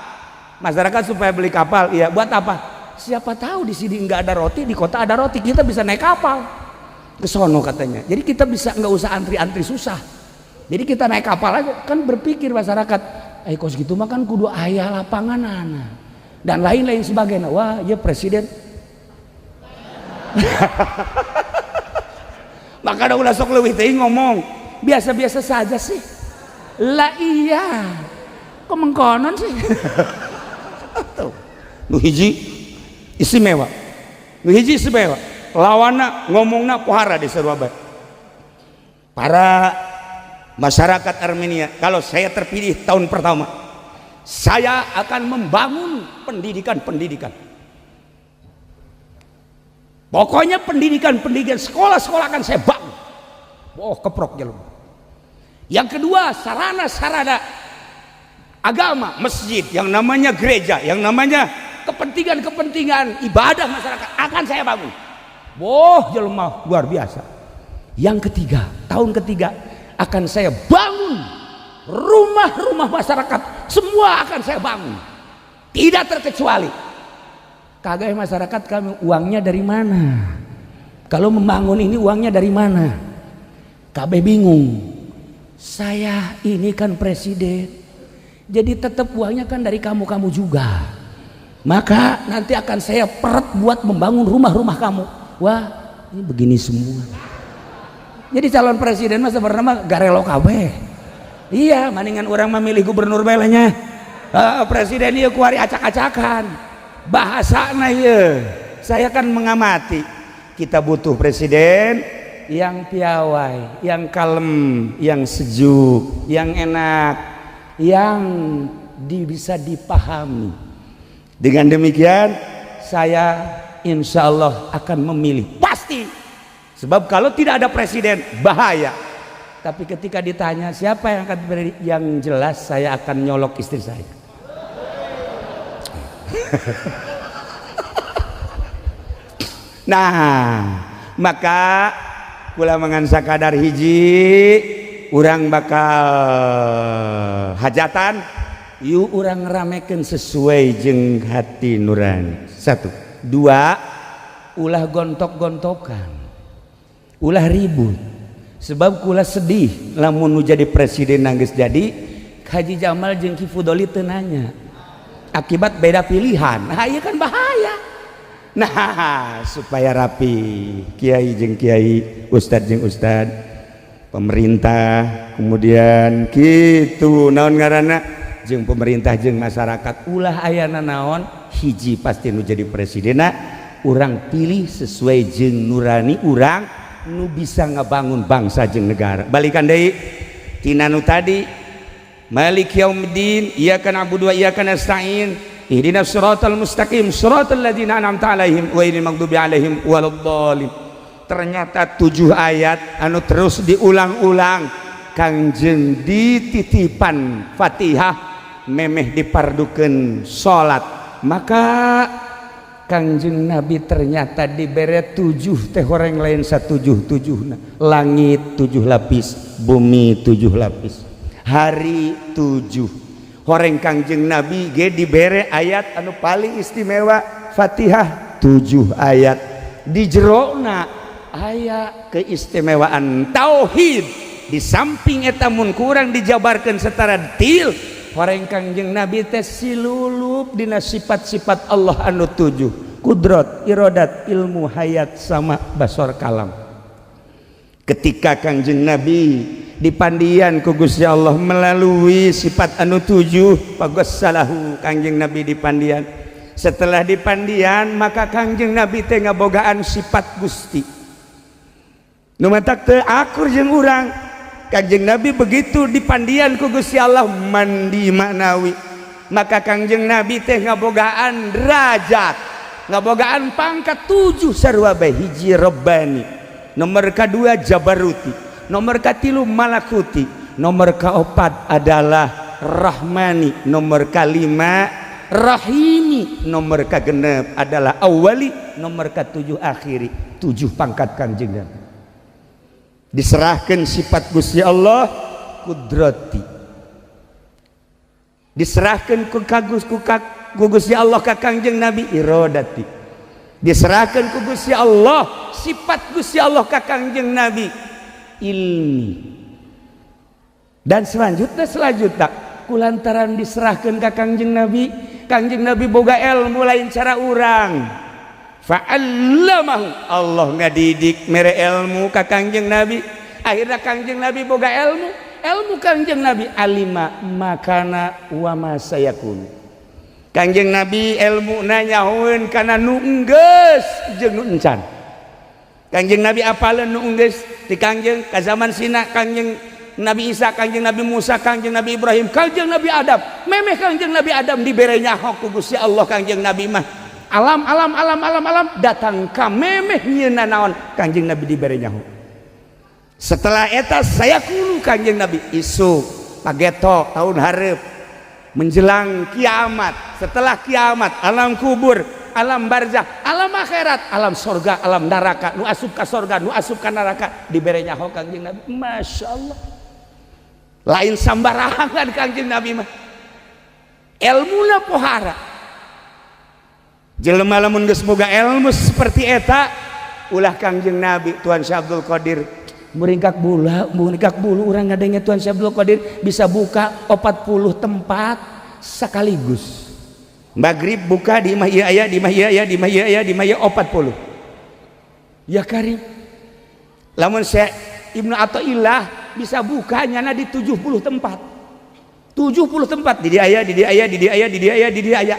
masyarakat supaya beli kapal, iya buat apa? Siapa tahu di sini nggak ada roti, di kota ada roti, kita bisa naik kapal ke sono katanya. Jadi kita bisa nggak usah antri-antri susah. Jadi kita naik kapal aja, kan berpikir masyarakat, eh kos gitu mah kan kudu aya lapangan anak dan lain-lain sebagainya. Wah, ya presiden. Maka ulah sok leuwih teuing ngomong. Biasa-biasa saja sih. Lah iya. Kok mengkonon sih? Tuh. Nu hiji istimewa. Nu hiji istimewa. Lawana ngomongna pohara di sarua bae. Para masyarakat Armenia, kalau saya terpilih tahun pertama, saya akan membangun pendidikan-pendidikan. Pokoknya pendidikan-pendidikan sekolah-sekolah akan saya bangun. Oh, keprok jalur. Yang kedua, sarana-sarana agama, masjid, yang namanya gereja, yang namanya kepentingan-kepentingan ibadah masyarakat akan saya bangun. Wah, jelema luar biasa. Yang ketiga, tahun ketiga akan saya bangun rumah-rumah masyarakat, semua akan saya bangun. Tidak terkecuali. Kagak masyarakat kami uangnya dari mana? Kalau membangun ini uangnya dari mana? KB bingung. Saya ini kan presiden. Jadi tetap uangnya kan dari kamu-kamu juga. Maka nanti akan saya peret buat membangun rumah-rumah kamu. Wah, ini begini semua. Jadi calon presiden mah sebenarnya mah garelo kabeh. Iya, mendingan orang memilih gubernur belanya. Presiden ieu kuari acak-acakan. Bahasana ieu. Saya kan mengamati. Kita butuh presiden yang piawai, yang kalem, yang sejuk, yang enak, yang bisa dipahami. Dengan demikian, Saya insya Allah akan memilih pasti, sebab kalau tidak ada presiden bahaya. Tapi ketika ditanya siapa yang akan beri, yang jelas saya akan nyolok istri saya. Nah, maka kula mangan sakadar hiji urang bakal hajatan yuk, urang ramekeun sesuai jeung hati nurani. Satu, dua, ulah gontok-gontokan, ulah ribut, sebab kula sedih lamun nu jadi presiden nangis jadi Haji Jamal jeung Ki Fudoli teu nanya akibat beda pilihan. Nah, iya kan bahaya. Nah, supaya rapi kiai jeung kiai, ustad jeung ustad, pemerintah kemudian gitu naon ngaranna jeung pemerintah jeung masyarakat, ulah ayana naon, hiji pasti nu jadi presidena urang pilih sesuai jeung nurani urang nu bisa ngebangun bangsa jeung negara. Balikan deui tina nu tadi, Malik yaumiddin, iyyaka na'budu wa iyyaka nasta'in, ihdinas siratal mustaqim, siratal ladzina an'amta 'alaihim ghairil maghdubi 'alaihim waladdallin. Ternyata 7 ayat anu terus diulang-ulang Kangjeng dititipan Fatihah memeh dipardukeun salat, maka Kangjeng Nabi ternyata dibere 7 teh horeng lain satujuh-tujuhna. Langit 7 lapis, bumi 7 lapis, hari 7. Horeng Kangjeng Nabi ge dibere ayat anu paling istimewa, Fatihah 7 ayat, di jerona aya keistimewaan tauhid. Di samping eta mun kurang dijabarkan secara detail, horeng Kangjeng Nabi teh silulup dina sifat-sifat Allah anu 7, kudrat, irodat, ilmu, hayat, sama basor, kalam. Ketika Kangjeng Nabi dipandian ku Gusti Allah melalui sifat anu 7, salahu Kangjeng Nabi dipandian. Setelah dipandian maka Kangjeng Nabi teh ngabogaan sifat Gusti nu matak teu akur jeung urang. Kangjeng Nabi begitu dipandian ku Gusti Allah mandi maknawi, maka Kangjeng Nabi teh ngabogaan derajat, ngabogaan pangkat 7 sarua bae. Hiji Rabbani, nomor kedua Jabaruti, nomor katilu Malakuti, nomor keempat adalah Rahmani, nomor kelima Rahimi, nomor kegenep adalah Awali, nomor ketujuh Akhiri. 7 pangkat Kangjeng Nabi diserahkan sifat Gusti Allah kudrati, diserahkan ku kagus ku Gusti Allah ka Kangjeng Nabi irodati, diserahkan ku Gusti Allah sifat Gusti Allah ka Kangjeng Nabi ilmi, dan selanjutnya kulantaran diserahkan ke Kangjeng Nabi, Kangjeng Nabi boga ilmu lain cara urang. Fa'allamahu, Allah ngadidik mere ilmu ka Kangjeng Nabi, akhirnya Kangjeng Nabi boga ilmu. Ilmu Kangjeng Nabi alima makana wa ma sayakun. Kangjeng Nabi ilmu nanyahoeun kana nu enggeus jeung nu encan. Kangjeng Nabi apaleun nu enggeus di Kangjeng ka zaman Sina, Kangjeng Nabi Isa, Kangjeng Nabi Musa, Kangjeng Nabi Ibrahim, Kangjeng Nabi Adam. Memeh Kangjeng Nabi Adam dibere nyaho ku Gusti Allah. Kangjeng Nabi mah alam alam alam alam alam datang ka memeh nyieun naon Kangjeng Nabi dibere nyaho. Setelah eta saya kulu Kangjeng Nabi isuk pageto tahun hareup menjelang kiamat, setelah kiamat alam kubur, alam barzah, alam akhirat, alam sorga, alam neraka, nu asup ka sorga, nu asup ka neraka dibere nyaho Kangjeng Nabi. Masya Allah, lain sambarangan Kangjeng Nabi mah, ilmuna pohara. Jelema lamun geus boga ilmu seperti eta, ulah Kangjeng Nabi Tuan Syekh Abdul Qadir muringkak bulu, muringkak bulu urang ngadenge Tuan Syekh Abdul Qadir bisa buka 40 tempat sekaligus. Maghrib buka di imah ieu aya, di imah ieu aya, di imah ieu aya, di imah ieu 40. Ya karim. Lamun Syekh Ibnu Athaillah bisa buka nyana di 70 tempat. 70 tempat di dia aya, di dia aya, di dia aya, di dia aya, di dia aya.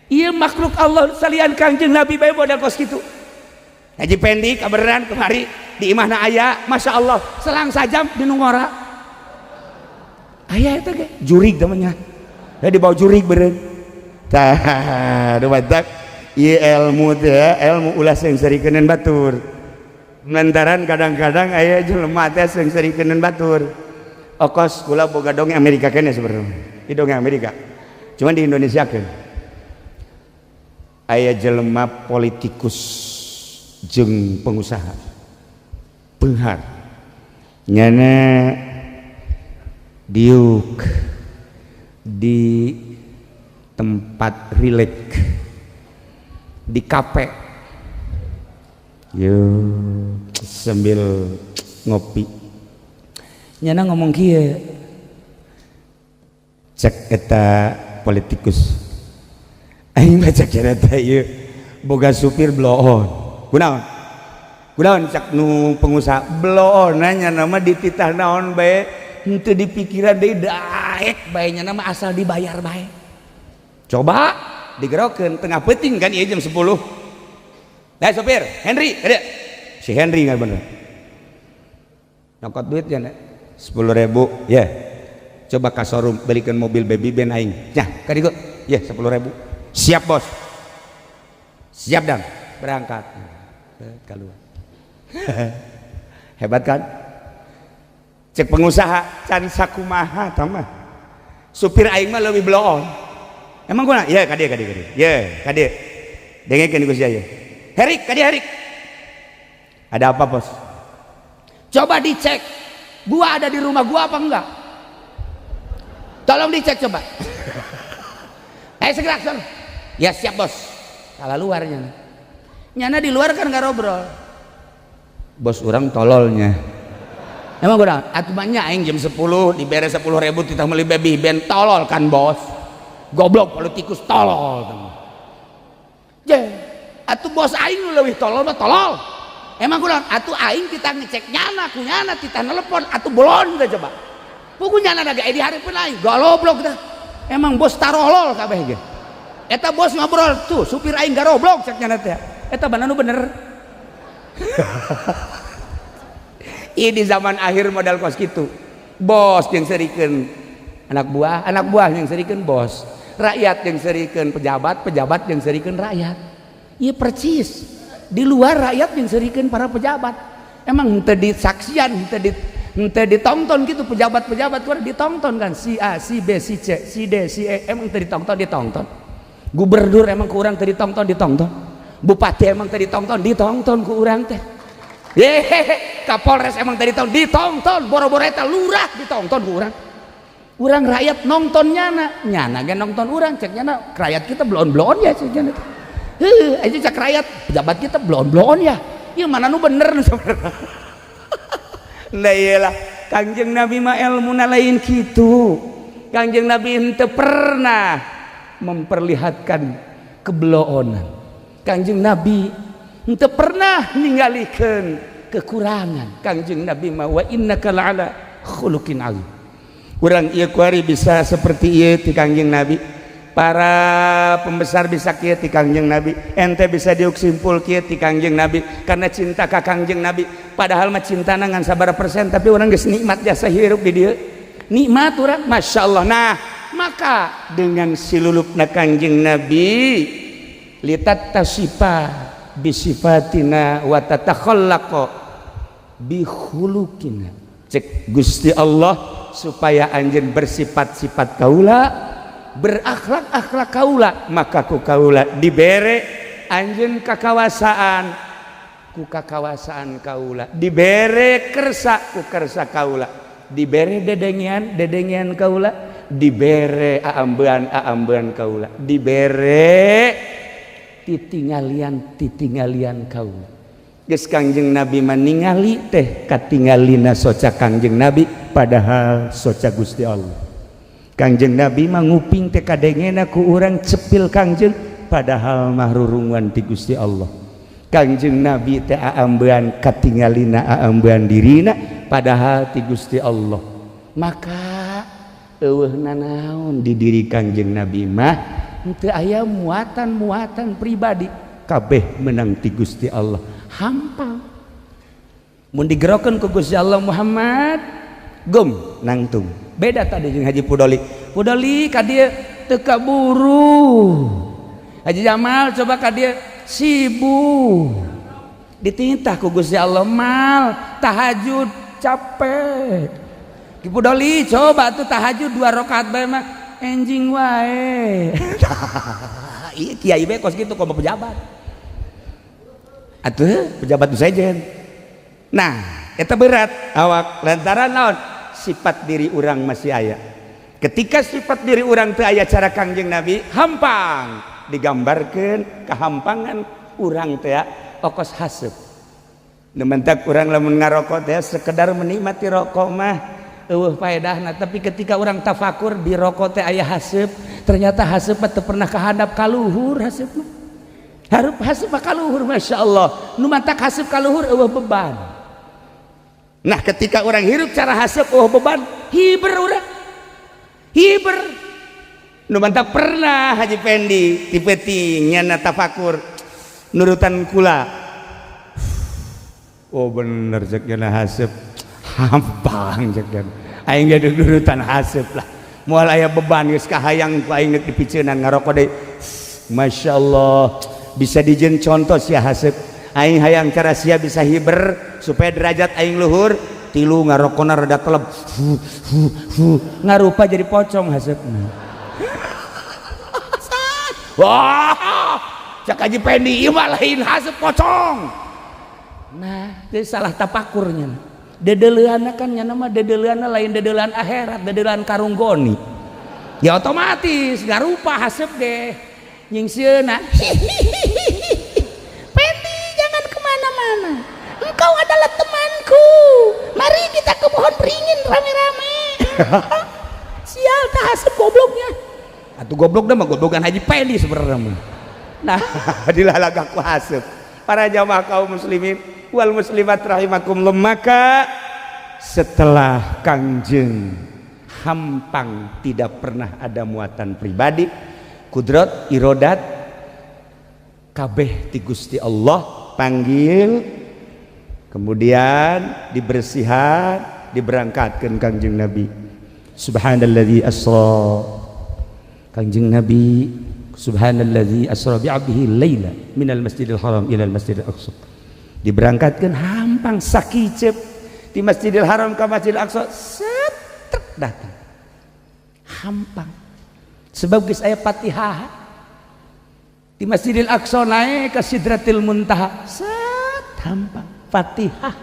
Ieu makhluk Allah salian Kangjeng Nabi bae modal kos kitu. Haji Pendi kabeneran kemari di imahna aya, Masya Allah, selang sajam di nu ngora. Aya eta ge jurig namanya. Ya dibawa jurig beureun. Tah, nu mantak Ieu ilmu teh ilmu ulah seungseurikeun batur. Lantaran kadang-kadang aya jelema teh seungseurikeun batur. Okos kula boga dongeng Amerika kene sebenarnya. Di dongeng Amerika. Cuman di Indonesia kan. Aya jelema politikus jeung pengusaha. Beunghar. Nyana diuk di tempat rileks di kafe yo sambil ngopi, nyana ngomong kieu, cek eta politikus, aing baca cerita ieu boga supir bloon. Kunaon kunaon? Cek nu pengusaha, bloon nanya nama dititah naon bae henteu dipikiran deui, daek bae nya nama asal dibayar bae. Coba digerokeun tengah peuting kan ieu jam 10. Nah, sopir Henry ada si Henry nggak bener nyokot duit ya 10.000 ya, coba ka showroom belikan mobil baby ben aing ya kadieu ya 10.000. Siap, bos, siap. Dan berangkat keluar. Hebat kan? Cek pengusaha, can sakumaha tamah supir aing mah lebih bloon. Emang gua ya kadieu kadieu kadieu ya kadieu dengekeun ku sia ya. Herik kadieu, Herik, ada apa, bos? Coba dicek, gua ada di rumah gua apa enggak? Tolong dicek coba. Eh, segera sana. Ya, siap, bos. Salah luarnya nyana di luar kan gak ngobrol, bos orang tololnya. Emang gua atuh banyak aing jam 10 dibere 10.000 titah meuli baby ben, tolol kan bos, goblok, politikus tolol. Je atuh bos aing nu leuwih tolol mah tolol. Emang kunaon atuh aing kita ngecek nyana ku nyana titah nelepon atuh bolon teh. Coba pugu nyana da ge di hareupeun aing goblok dah. Emang bos tarolol kabeh ge. Eta bos ngobrol tuh, supir aing garoblok, cek nyana teh. Eta nu bener. Ini di zaman akhir modal kos gitu, bos yang seurikeun anak buah, anak buah yang seurikeun bos, rakyat yang seurikeun pejabat, pejabat yang seurikeun rakyat. Iya, percis di luar rakyat yang seurikeun para pejabat. Emang henteu disaksian, henteu ditonton gitu pejabat-pejabat keluar? Ditonton kan si A, si B, si C, si D, si E. Emang teu ditonton? Ditonton. Gubernur emang kurang teu ditonton? Ditonton. Bupati emang teu ditonton? Ditonton ku urang teh. Yehehe, Kapolres emang tadi ditonton? Ditonton. Boro-boro eta, lurah ditonton ku urang. Urang rakyat nonton nyana, nyana ge nonton urang. Cek nyana rakyat kita bloon-bloon ya, cek nyana. Heuh, aja cek rakyat pejabat kita bloon-bloon ya. Ieu mana nu bener nu sebenarnya? Nah, iyalah Kangjeng Nabi mah ilmuna lain kitu. Kangjeng Nabi henteu pernah memperlihatkan kebloonan. Kangjeng Nabi henteu pernah ninggalikeun kekurangan. Kangjeng Nabi mah wa innaka la'ala khuluqin azim. Urang ieu kuari bisa seperti ieu ti Kangjeng Nabi. Para pembesar bisa kieu ti Kangjeng Nabi. Ente bisa diuk simpul kieu ti Kangjeng Nabi karena cinta ka Kangjeng Nabi. Padahal mah cintana ngan sabaraha persen, tapi urang geus nikmat jasa hirup di dieu. Nikmat urang, Masya Allah. Nah, maka dengan silulupna Kangjeng Nabi litattasifa bisifatina wa tatakhallaqa bi khuluqina. Cek Gusti Allah, supaya anjeun bersifat-sifat kaula, berakhlak-akhlak kaula, maka ku kaula dibere anjeun kakawasaan, ku kakawasaan kaula dibere kersa, ku kersa kaula dibere dedengian, dedengian kaula dibere aambean, aambean kaula dibere titingalian, titingalian kaula. Geus Kangjeng Nabi meningali teh katingalina soca Kangjeng Nabi, padahal soca Gusti Allah. Kangjeng Nabi mah nguping teh kadengena ku urang cepil Kangjeng, padahal mah rurungan ti Gusti Allah. Kangjeng Nabi teh aambean katingalina aambean dirina, padahal ti Gusti Allah. Maka eueuh nanaon di diri Kangjeng Nabi mah henteu aya muatan-muatan pribadi, kabeh menang ti Gusti Allah. Hampang mun digerokeun ku Gusti Allah, Muhammad gum nangtung. Beda tadi jeung Haji Pudoli. Pudoli ka dieu teu kaburu. Haji Jamal coba ka dia sibuk dititah ku Gusti Allah mal tahajud capek. Ki Pudoli coba tuh tahajud 2 rakaat bae mah enjing wae. Iya kiai bae kos kitu komo pejabat. Atuh pejabat nu sejen. Nah, eta berat awak lantaran naon? Sifat diri urang masih aya. Ketika sifat diri urang teu aya cara Kangjeng Nabi, hampang digambarkeun kahampangan urang teh okos haseup. Nu mentak urang lamun ngarokok teh sekedar menikmati rokok mah eueuh faedahna, tapi ketika urang tafakur di rokok teh aya haseup, ternyata haseup mah teu pernah kahandap ka luhur haseup mah. Harup haseup mah ka luhur masyaallah. Nu mantak haseup ka luhur eueuh beban. Nah, ketika orang hirup cara haseup eueuh beban, hiber urang. Hiber. Nu mantak pernah Haji Pendi ti peuting nyana tafakur nurutan kula. Oh bener cek nyana haseup. Hampang cek nyana. Aing ge nurutan haseup lah. Moal aya beban geus kahayang ku aing geus dipiceunan ngarokok deui. Masyaallah, bisa dijieun contoh sia haseup. Aing hayang cara sia bisa hiber supaya derajat aing luhur. Tilu ngarokona rada teleb. Hu hu hu ngarupa jadi pocong haseupna. Wah, cak Haji Pendi ieu mah lain haseup pocong. Nah, itu salah tapakurnya. Dedeleuanna kan nya mah dedeleuanna lain dedeleuan akhirat, dedeleuan karung goni. Ya otomatis ngarupa haseup deh. Nyingseuna. Pendi jangan kemana-mana. Engkau adalah temanku. Mari kita ke pohon beringin rame-rame. Sial tah haseup gobloknya. Atuh goblok dah mah goblokan Haji Pendi sebenarnya mah. Nah, dilalagak ku haseup. Para jamaah kaum muslimin wal muslimat rahimakumullah, maka setelah Kangjeng hampang tidak pernah ada muatan pribadi, kudrat, irodat kabeh ti Gusti Allah panggil, kemudian dibersihan, diberangkatkan Kangjeng Nabi. Subhanalladzi asra, Kangjeng Nabi subhanalladzi asra bi'abdihi laila minal masjidil haram ilal masjidil aqsa. Diberangkatkan hampang sakicep di Masjidil Haram ke Masjidil Aqsa, set trek datang. Hampang. Sebab geus aya Fatihah. Di Masjidil Aqsa naik ke Sidratil Muntaha, set hampang Fatihah.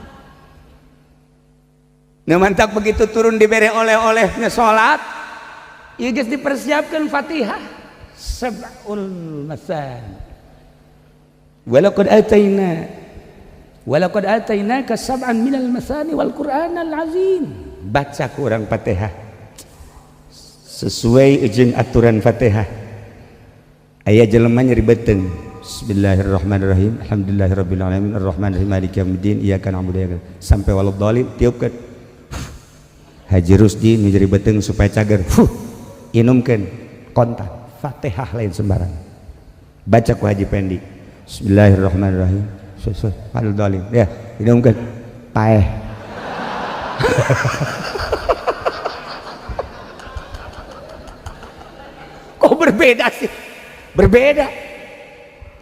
Nah, mantap begitu turun diberi oleh-olehnya salat, ieu geus dipersiapkan Fatihah. Sab'ul masani. Walaqad ataina walaqad atainaka sab'an minal masani wal Qur'anal azim. Baca ku urang Fatihah sesuai jeung aturan Fatihah. Aya jelema nyeri beuteung. Bismillahirrahmanirrahim. Alhamdulillahirabbil alamin arrahmanirrahim maliki yaumiddin iyyaka na'budu wa iyyaka nasta'in. Sampai waladhdallin tiupkeun. Haji Rusdi nu nyeri beuteung supaya cager. Fuh, inumkeun kontan. Fatihah lain sembarang. Baca ku Haji Pendi. Bismillahirrahmanirrahim. Waladhdallin. Ya, inumkeun. Paeh. Kok berbeda sih? Berbeda.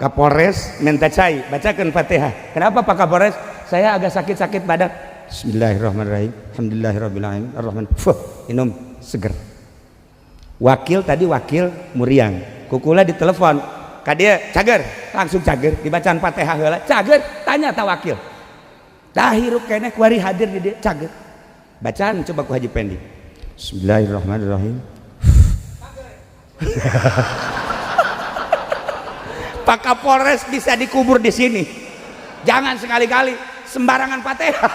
Kapolres minta cai, bacakan Fatihah. Kenapa Pak Kapolres? Saya agak sakit-sakit badan. Bismillahirrahmanirrahim. Alhamdulillahirabbil alamin. Arrahman. Fuh, minum seger. Wakil tadi wakil muriang. Kukula ditelepon. Ka dia cager, langsung cager dibacaan Fatihah heula. Cager, tanya ta wakil. Tah hirup keneh kuari hadir di dia cager. Bacaan coba ku Haji Pendi. Bismillahirrahmanirrahim. Pak Kapolres bisa dikubur di sini. Jangan sekali-kali sembarangan Fatihah.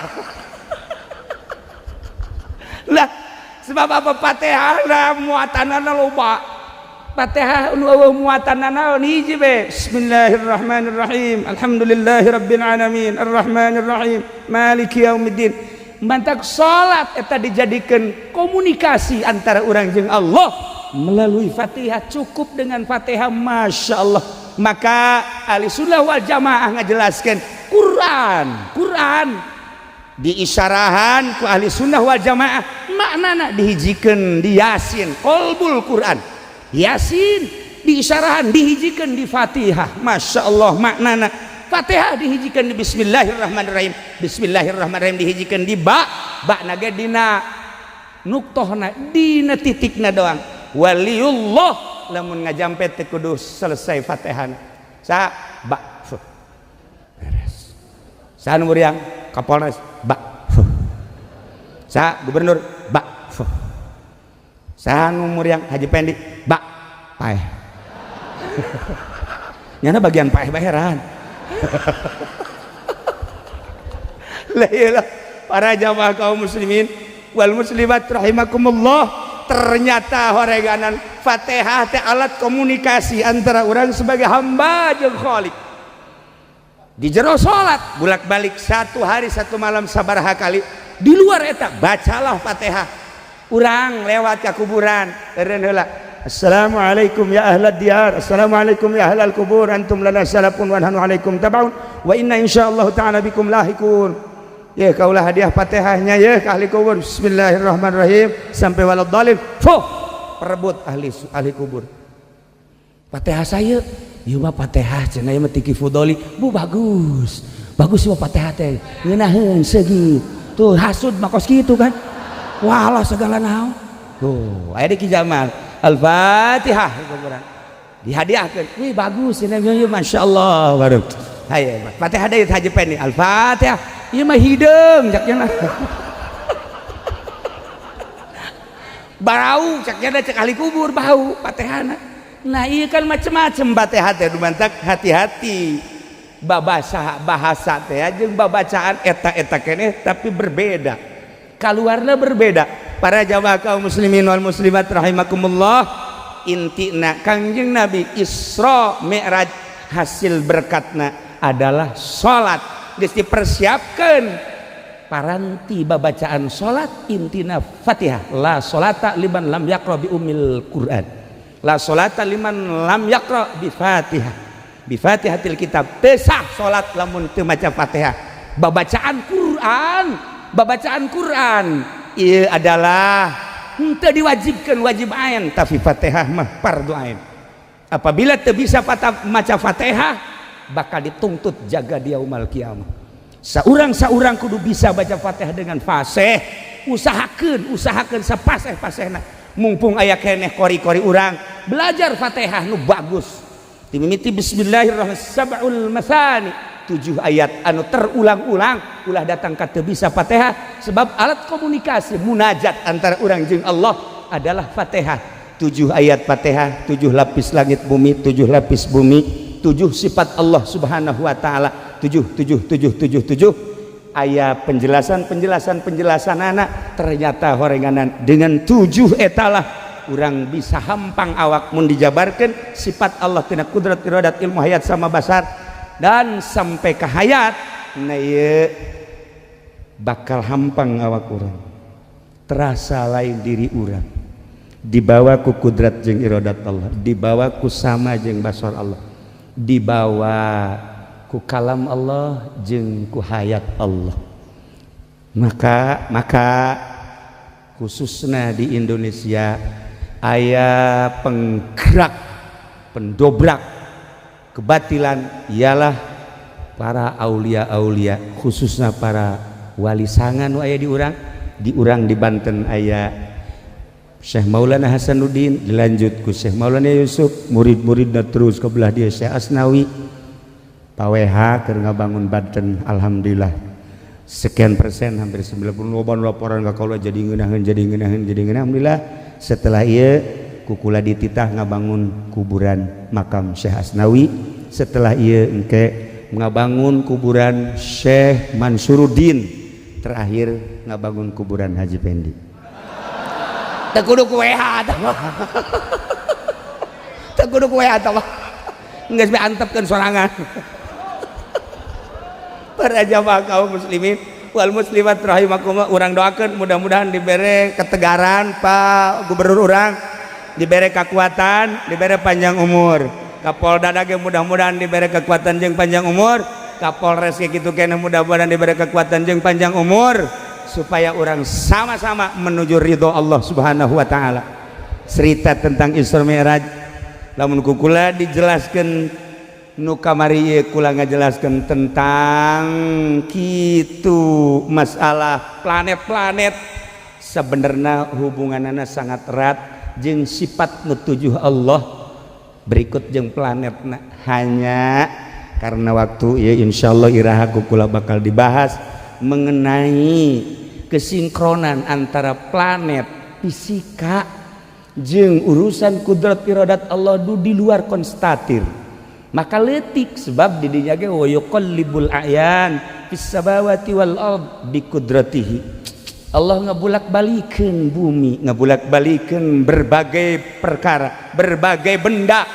Lah, sebab apa Fatihah lah muatanana loba. Fatihah nu eueuh muatanana hiji be. Bismillahirrahmanirrahim. Alhamdulillahirabbil alamin. Arrahmanirrahim. Maliki yaumiddin. Mantak salat eta dijadikeun komunikasi antara urang jeung Allah melalui Fatihah. Cukup dengan Fatihah, masya Allah. Maka ahli sunnah wal jamaah ngajelaskan Quran diisyarahan ku ahli sunnah wal jamaah maknana dihijikeun di Yasin, qalbul Quran. Yasin Diisyarahan dihijikeun di Fatihah. Masya Allah, maknana Fatihah dihijikeun di Bismillahirrahmanirrahim, Bismillahirrahmanirrahim dihijikeun di ba, ba na ge dina nuktohna, dina titikna doang. Waliullah lamun ngajampet teh kudu selesai Fatihah sa ba, fuh. Beres. Sa nu muriang Kapolres, ba, fuh. Sa gubernur, ba, fuh. Sa nu muriang Haji Pendi, ba, paeh. Nyana bagian paeh baheran. Lah iyalah, para jamaah kaum muslimin wal muslimat rahimakumullah, ternyata horeganan Fatihah teh alat komunikasi antara orang sebagai hamba jeung Khalik. Di jero salat bolak-balik satu hari satu malam sabaraha kali, di luar eta bacalah Fatihah. Urang lewat ke kuburan eureun heula, assalamualaikum ya ahlad diyar, assalamualaikum ya ahlal kubur, antum lana salafun wa nahnu alaikum tabaun wa inna insyaallah ta'ala bikum lahikun. Ya kaulah hadiah Fatihahnya ya ke ahli kubur. Bismillahirrahmanirrahim sampai waladhdallin. Fuh, perebut ahli ahli kubur. Fatihah saya, ieu mah Fatihah cenah, ieu mah tiki fudoli. Bu, bagus. Bagus mah Fatihah teh. Ngeunaheun seungit. Tuh hasud mah kos kitu kan. Walah segala naon. Tuh, aya di Ki Jamal. Al-Fatihah kuburan. Dihadiahkeun. Wih, bagus ini, masyaallah. Baru. Hayo, Fatihah deui Haji Pendi. Al-Fatihah. Ieu mah hideung cak nya. Barau cak nya, cek ahli kubur bau Fatihahna. Nah, iya kan macem-macem Fatihah teh, dumantak hati-hati. Babasa bahasa teh jeung babacaan eta-eta keneh tapi berbeda. Kaluarna berbeda. Para jamaah kaum muslimin wal muslimat rahimakumullah, intina Kangjeng Nabi Isra Mi'raj hasil berkatna adalah salat. Geus dipersiapkeun paranti babacaan salat, intina Fatihah. La salata liman lam yaqra bi ummil Quran, la salata liman lam yaqra bi Fatihah, bi Fatihatil kitab. Teu sah salat lamun teu maca Fatihah. Babacaan Quran, babacaan Quran ieu adalah henteu diwajibkeun wajib ain, tapi Fatihah mah fardu ain. Apabila teu bisa maca Fatihah bakal dituntut jaga dia umal kiamah. Saurang-saurang kudu bisa baca Fatihah dengan fasih. Usahakeun, usahakeun sapaseh-pasehna. Mumpung aya keneh kori-kori urang belajar Fatihah nu bagus. Dimimiti bismillahirrahmanirrahim, sab'ul masani, 7 ayat anu terulang-ulang, ulah datang ka teu bisa Fatihah, sebab alat komunikasi munajat antara urang jeung Allah adalah Fatihah. 7 ayat Fatihah, 7 lapis langit bumi, 7 lapis bumi, 7 sifat Allah Subhanahu wa taala, 7 7 7 7 7. Aya penjelasan penjelasan penjelasan anak, ternyata horenganan dengan 7 etalah urang bisa hampang awak mun dijabarkan sifat Allah tina kudrat, iradat, ilmu, hayat sama basar dan sampai ke hayat. Nah, ieu bakal hampang awak urang, terasa lain diri urang, dibawa ku kudrat jeung iradat Allah, dibawa ku sama jeung basar Allah, dibawa ku kalam Allah jeung ku hayat Allah. Maka khususnya di Indonesia aya penggerak pendobrak kebatilan ialah para aulia-aulia, khususnya para wali sanga nu aya di urang, di urang di Banten aya Syekh Maulana Hasanuddin, dilanjut ku Syekh Maulana Yusuf, murid-muridna terus ke belah dia Syekh Asnawi. Paweha keur ngabangun Banten, alhamdulillah sekian persen, hampir 90 loban laporan ka kaula, jadi ngeunaheun, jadi ngeunaheun, jadi ngeunaheun, alhamdulillah. Setelah ieu kukula dititah ngabangun kuburan makam Syekh Asnawi, setelah ieu engke ngabangun kuburan Syekh Mansuruddin, terakhir ngabangun kuburan Haji Pendi. Teu kudu ku WH tah mah, teu kudu ku WH tah mah, geus be antepkeun sorangan. Para jamaah kaum muslimin wal muslimat rahimakumullah, urang doakeun mudah-mudahan dibere ketegaran Pak Gubernur urang, dibere kekuatan, dibere panjang umur. Kapolda ge mudah-mudahan dibere kekuatan jeung panjang umur. Kapolres ge kitu keneh, mudah-mudahan dibere kekuatan jeung panjang umur supaya orang sama-sama menuju ridho Allah Subhanahu wa taala. Cerita tentang Isra Mi'raj Lamun ku kula dijelaskan nu kamari ieu, kula ngajelaskeun tentang kitu masalah planet-planet, sebenarnya hubunganana sangat erat jeung sifat nu tujuh Allah berikut jeung planetna. Hanya karena waktu ya, insyaallah iraha ku kula bakal dibahas mengenai kesinkronan antara planet, fisika jeung urusan kudrat iradat Allah du di luar konstatir. Maka letik sebab di dinya ge wa yuqallibul a'yan fis samawati wal ard bi kudratihi. Allah ngebulak-balikeun bumi, ngebulak-balikeun berbagai perkara, berbagai benda,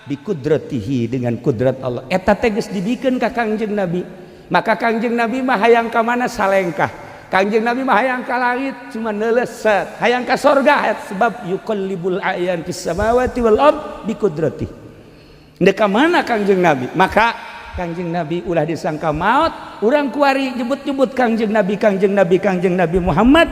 bi kudratihi, dengan kudrat Allah. Eta teh geus dibikeun ka Kangjeng Nabi. Maka Kangjeng Nabi mah hayang ka mana salengkah. Kangjeng Nabi mah hayang ka langit cuma neuleus set, hayang ka sorga, sebab yuqallibul a'yan fis samawati wal ard bi kudratihi. Ndek ka mana Kangjeng Nabi? Maka Kangjeng Nabi ulah disangka maut. Urang kuari nyebut-nyebut Kangjeng Nabi, Kangjeng Nabi, Kangjeng Nabi Muhammad,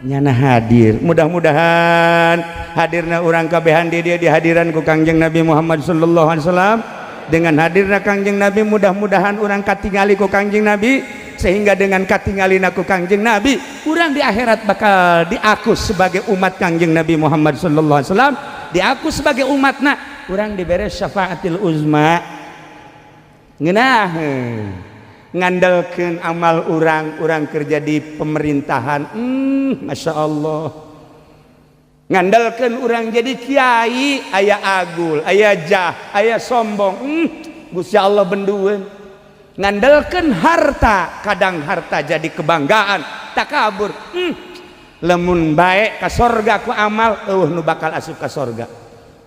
nyana hadir. Mudah-mudahan hadirna urang kabehan di dia dihadiran ku Kangjeng Nabi Muhammad sallallahu alaihi wasallam. Dengan hadirna Kangjeng Nabi, mudah-mudahan urang katingali ku Kangjeng Nabi, sehingga dengan katingalina ku Kangjeng Nabi, urang di akhirat bakal diaku sebagai umat Kangjeng Nabi Muhammad sallallahu alaihi wasallam. Diaku sebagai umatna, urang dibere syafaatil uzma. Ngeunah ngandalkeun amal urang, urang kerja di pemerintahan, Masya Allah. Ngandalkeun urang jadi kiai, aya agul, aya jah, aya sombong, Gusti Allah bendueun. Ngandalkeun harta, kadang harta jadi kebanggaan, takabur, Lamun baik ka sorga ku amal, eueuh nu bakal asup ka sorga.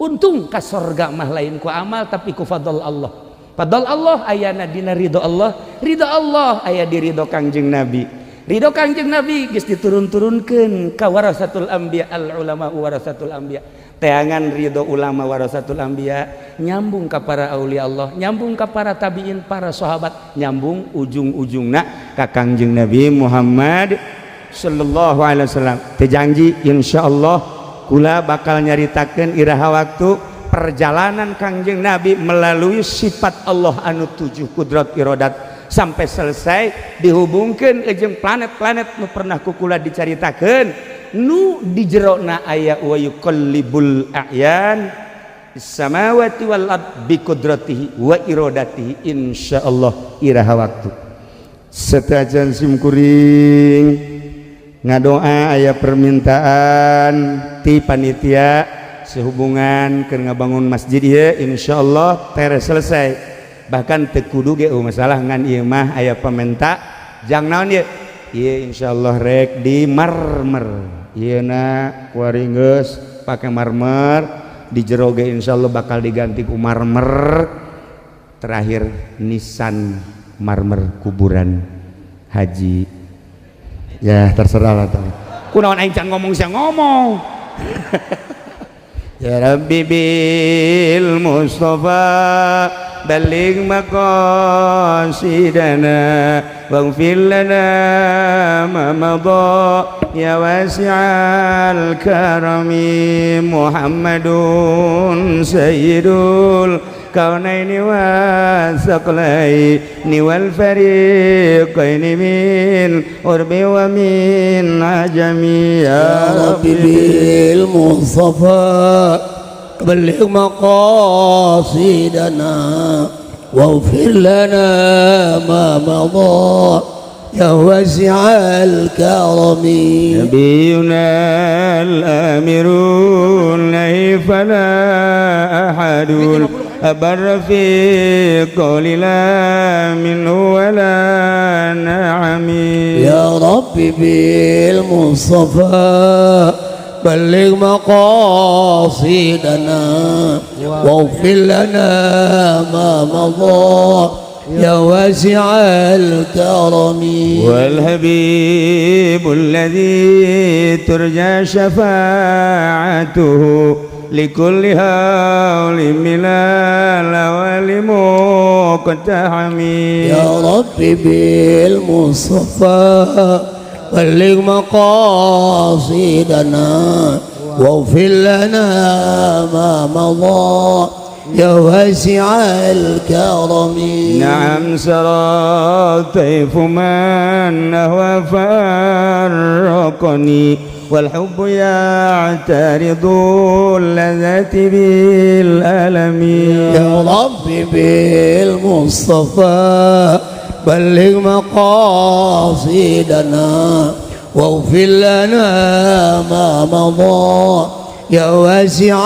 Untung ka sorga mah lain ku amal, tapi ku fadl Allah. Fadl Allah ayana dina ridho Allah, ridho Allah aya di ridho Kangjeng Nabi, ridho Kangjeng Nabi geus diturun-turunkeun ka warasatul anbiya, al ulama warasatul anbiya. Teangan ridho ulama warasatul anbiya, nyambung ka para aulia Allah, nyambung ka para tabiin, para sahabat, nyambung ujung-ujungna ka Kangjeng Nabi Muhammad sallallahu alaihi wasallam. Teu janji, insyaallah kula bakal nyaritakeun iraha waktu perjalanan Kangjeng Nabi melalui sifat Allah anu tujuh, kudrat iradat, sampai selesai dihubungkan jeung planet-planet nu pernah ku kula dicaritakeun, nu di jerona aya wa yuqallibul a'yan samawati wal ard bi qudratihi wa iradatihi. Insyaallah iraha waktu. Setajan sim kuring ngadoa, aya permintaan ti panitia sehubungan keur ngabangun masjid ieu, insyaallah teres selesai. Bahkan teu kudu ge masalah, ngan ieu mah aya pamenta jang naon ieu. Ieu insyaallah rek di marmer ieu na, kuari geus pake marmer, di jero ge insyaallah bakal diganti ku marmer. Terakhir nisan marmer kuburan haji, ya terserah lah. Kunaon aing can ngomong sia ngomong? Ya Rabbi bil Mustafa balligh maqasidana waghfir lana ma madha ya wasi'al karami. Muhammadun sayyidul kaunaini wasaqlaini wal fariqaini min urbi wa min ajami. يا رب بالمصطفى بلغ مقاصدنا واغفر لنا ما مضى يا واسع الكرم. نبينا الآمر الناهي، فلا أحد أبر في قول لا منه ولا نعم. يا رب بالمصطفى بلغ مقاصدنا واغفر لنا ما مضى يا واسع الكرم. والحبيب الذي ترجى شفاعته لكل هول من الأول مقتحم. يا رب بالمصطفى بلغ مقاصدنا. واغفر لنا ما مضى يا واسع الكرم. نعم سرى طيف من هو فارقني والحب يعترض اللذة بالألم. يا رب بالمصطفى بلغ مقاصدنا واغفر لنا ما مضى يا واسع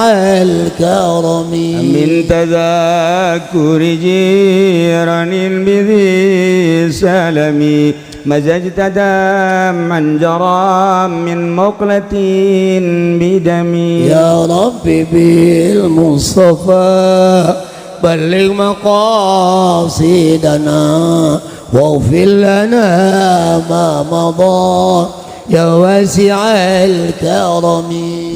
الكرم. من تذاكر جيران بذي سلم مزجت دما جرى من مقلة بدمي. يا رب بالمصطفى بلغ مقاصدنا واغفر لنا ما مضى يا واسع الكرم.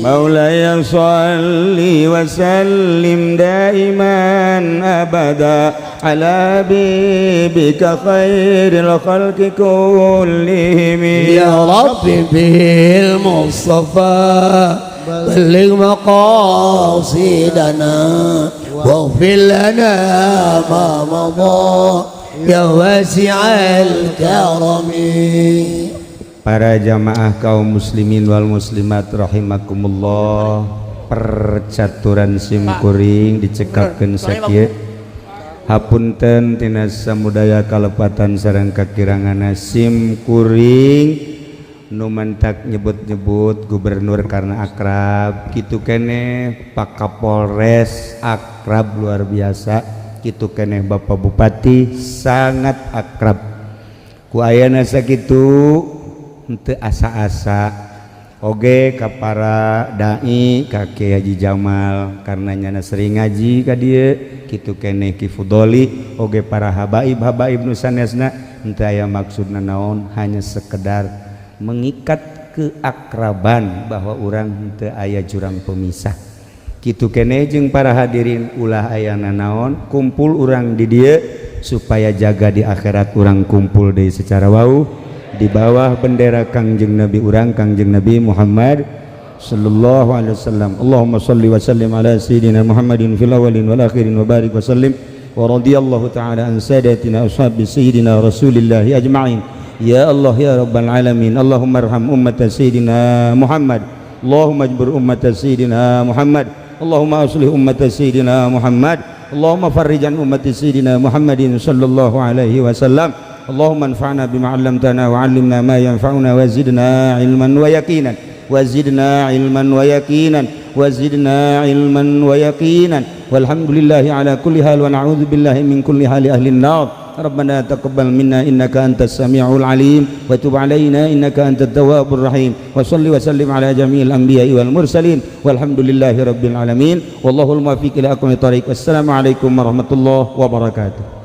مولاي صل وسلم دائما أبدا على حبيبك خير الخلق كلهم. يا رب بالمصطفى بلغ مقاصدنا واغفر لنا ما مضى يا واسع الكرم. Para jamaah kaum muslimin wal muslimat rahimakumullah, percaturan simkuring dicekapkeun sakieu. Hapunten tina samudaya kalepatan sareng kakiranganna simkuring nu mantak nyebut-nyebut gubernur karena akrab kitu keneh, Pak Kapolres akrab luar biasa kitu keneh, Bapak Bupati sangat akrab ku ayana sakitu. Henteu asa-asa oge ka para dai, ka Kiai Haji Jamal karena nyana sering ngaji ka dieu kitu keneh, Ki Fudoli oge, para habaib habaib nu sanesna, henteu aya maksudna naon, hanya sekedar mengikat keakraban bahwa urang henteu aya jurang pemisah kitu keneh jeung para hadirin. Ulah aya nanaon, kumpul urang di dieu supaya jaga di akhirat urang kumpul deui secara wau di bawah bendera Kangjeng Nabi urang, Kangjeng Nabi Muhammad sallallahu alaihi wasallam. Allahumma salli wa sallim ala sayyidina Muhammadin fil awwalin wal akhirin wa barik wa sallim wa radiyallahu ta'ala an sadatina ashabi sayyidina Rasulillah ajma'in. Ya Allah ya rabbal alamin, Allahumma arham ummata sayyidina Muhammad, Allahumma ajbur ummata sayyidina Muhammad, Allahumma aslih ummata sayyidina Muhammad, Allahumma farrij an ummati sayyidina Muhammadin sallallahu alaihi wasallam. Allahumma anfa'na bima 'allamtana wa 'allimna ma yanfa'una wa zidna 'ilman wa yaqinan wa zidna 'ilman wa yaqinan wa zidna 'ilman wa yaqinan. Walhamdulillahi ala kulli hal wa na'udzu billahi min kulli hali ahli an-nar. Rabbana taqabbal minna innaka antas samiul alim wa tub alaina innaka antat tawwabur rahim wa salli wa sallim ala jami'il anbiya'i wal mursalin walhamdulillahi rabbil alamin wallahul muwaffiq ila aqwamit thariq. Wassalamu alaikum warahmatullahi wabarakatuh.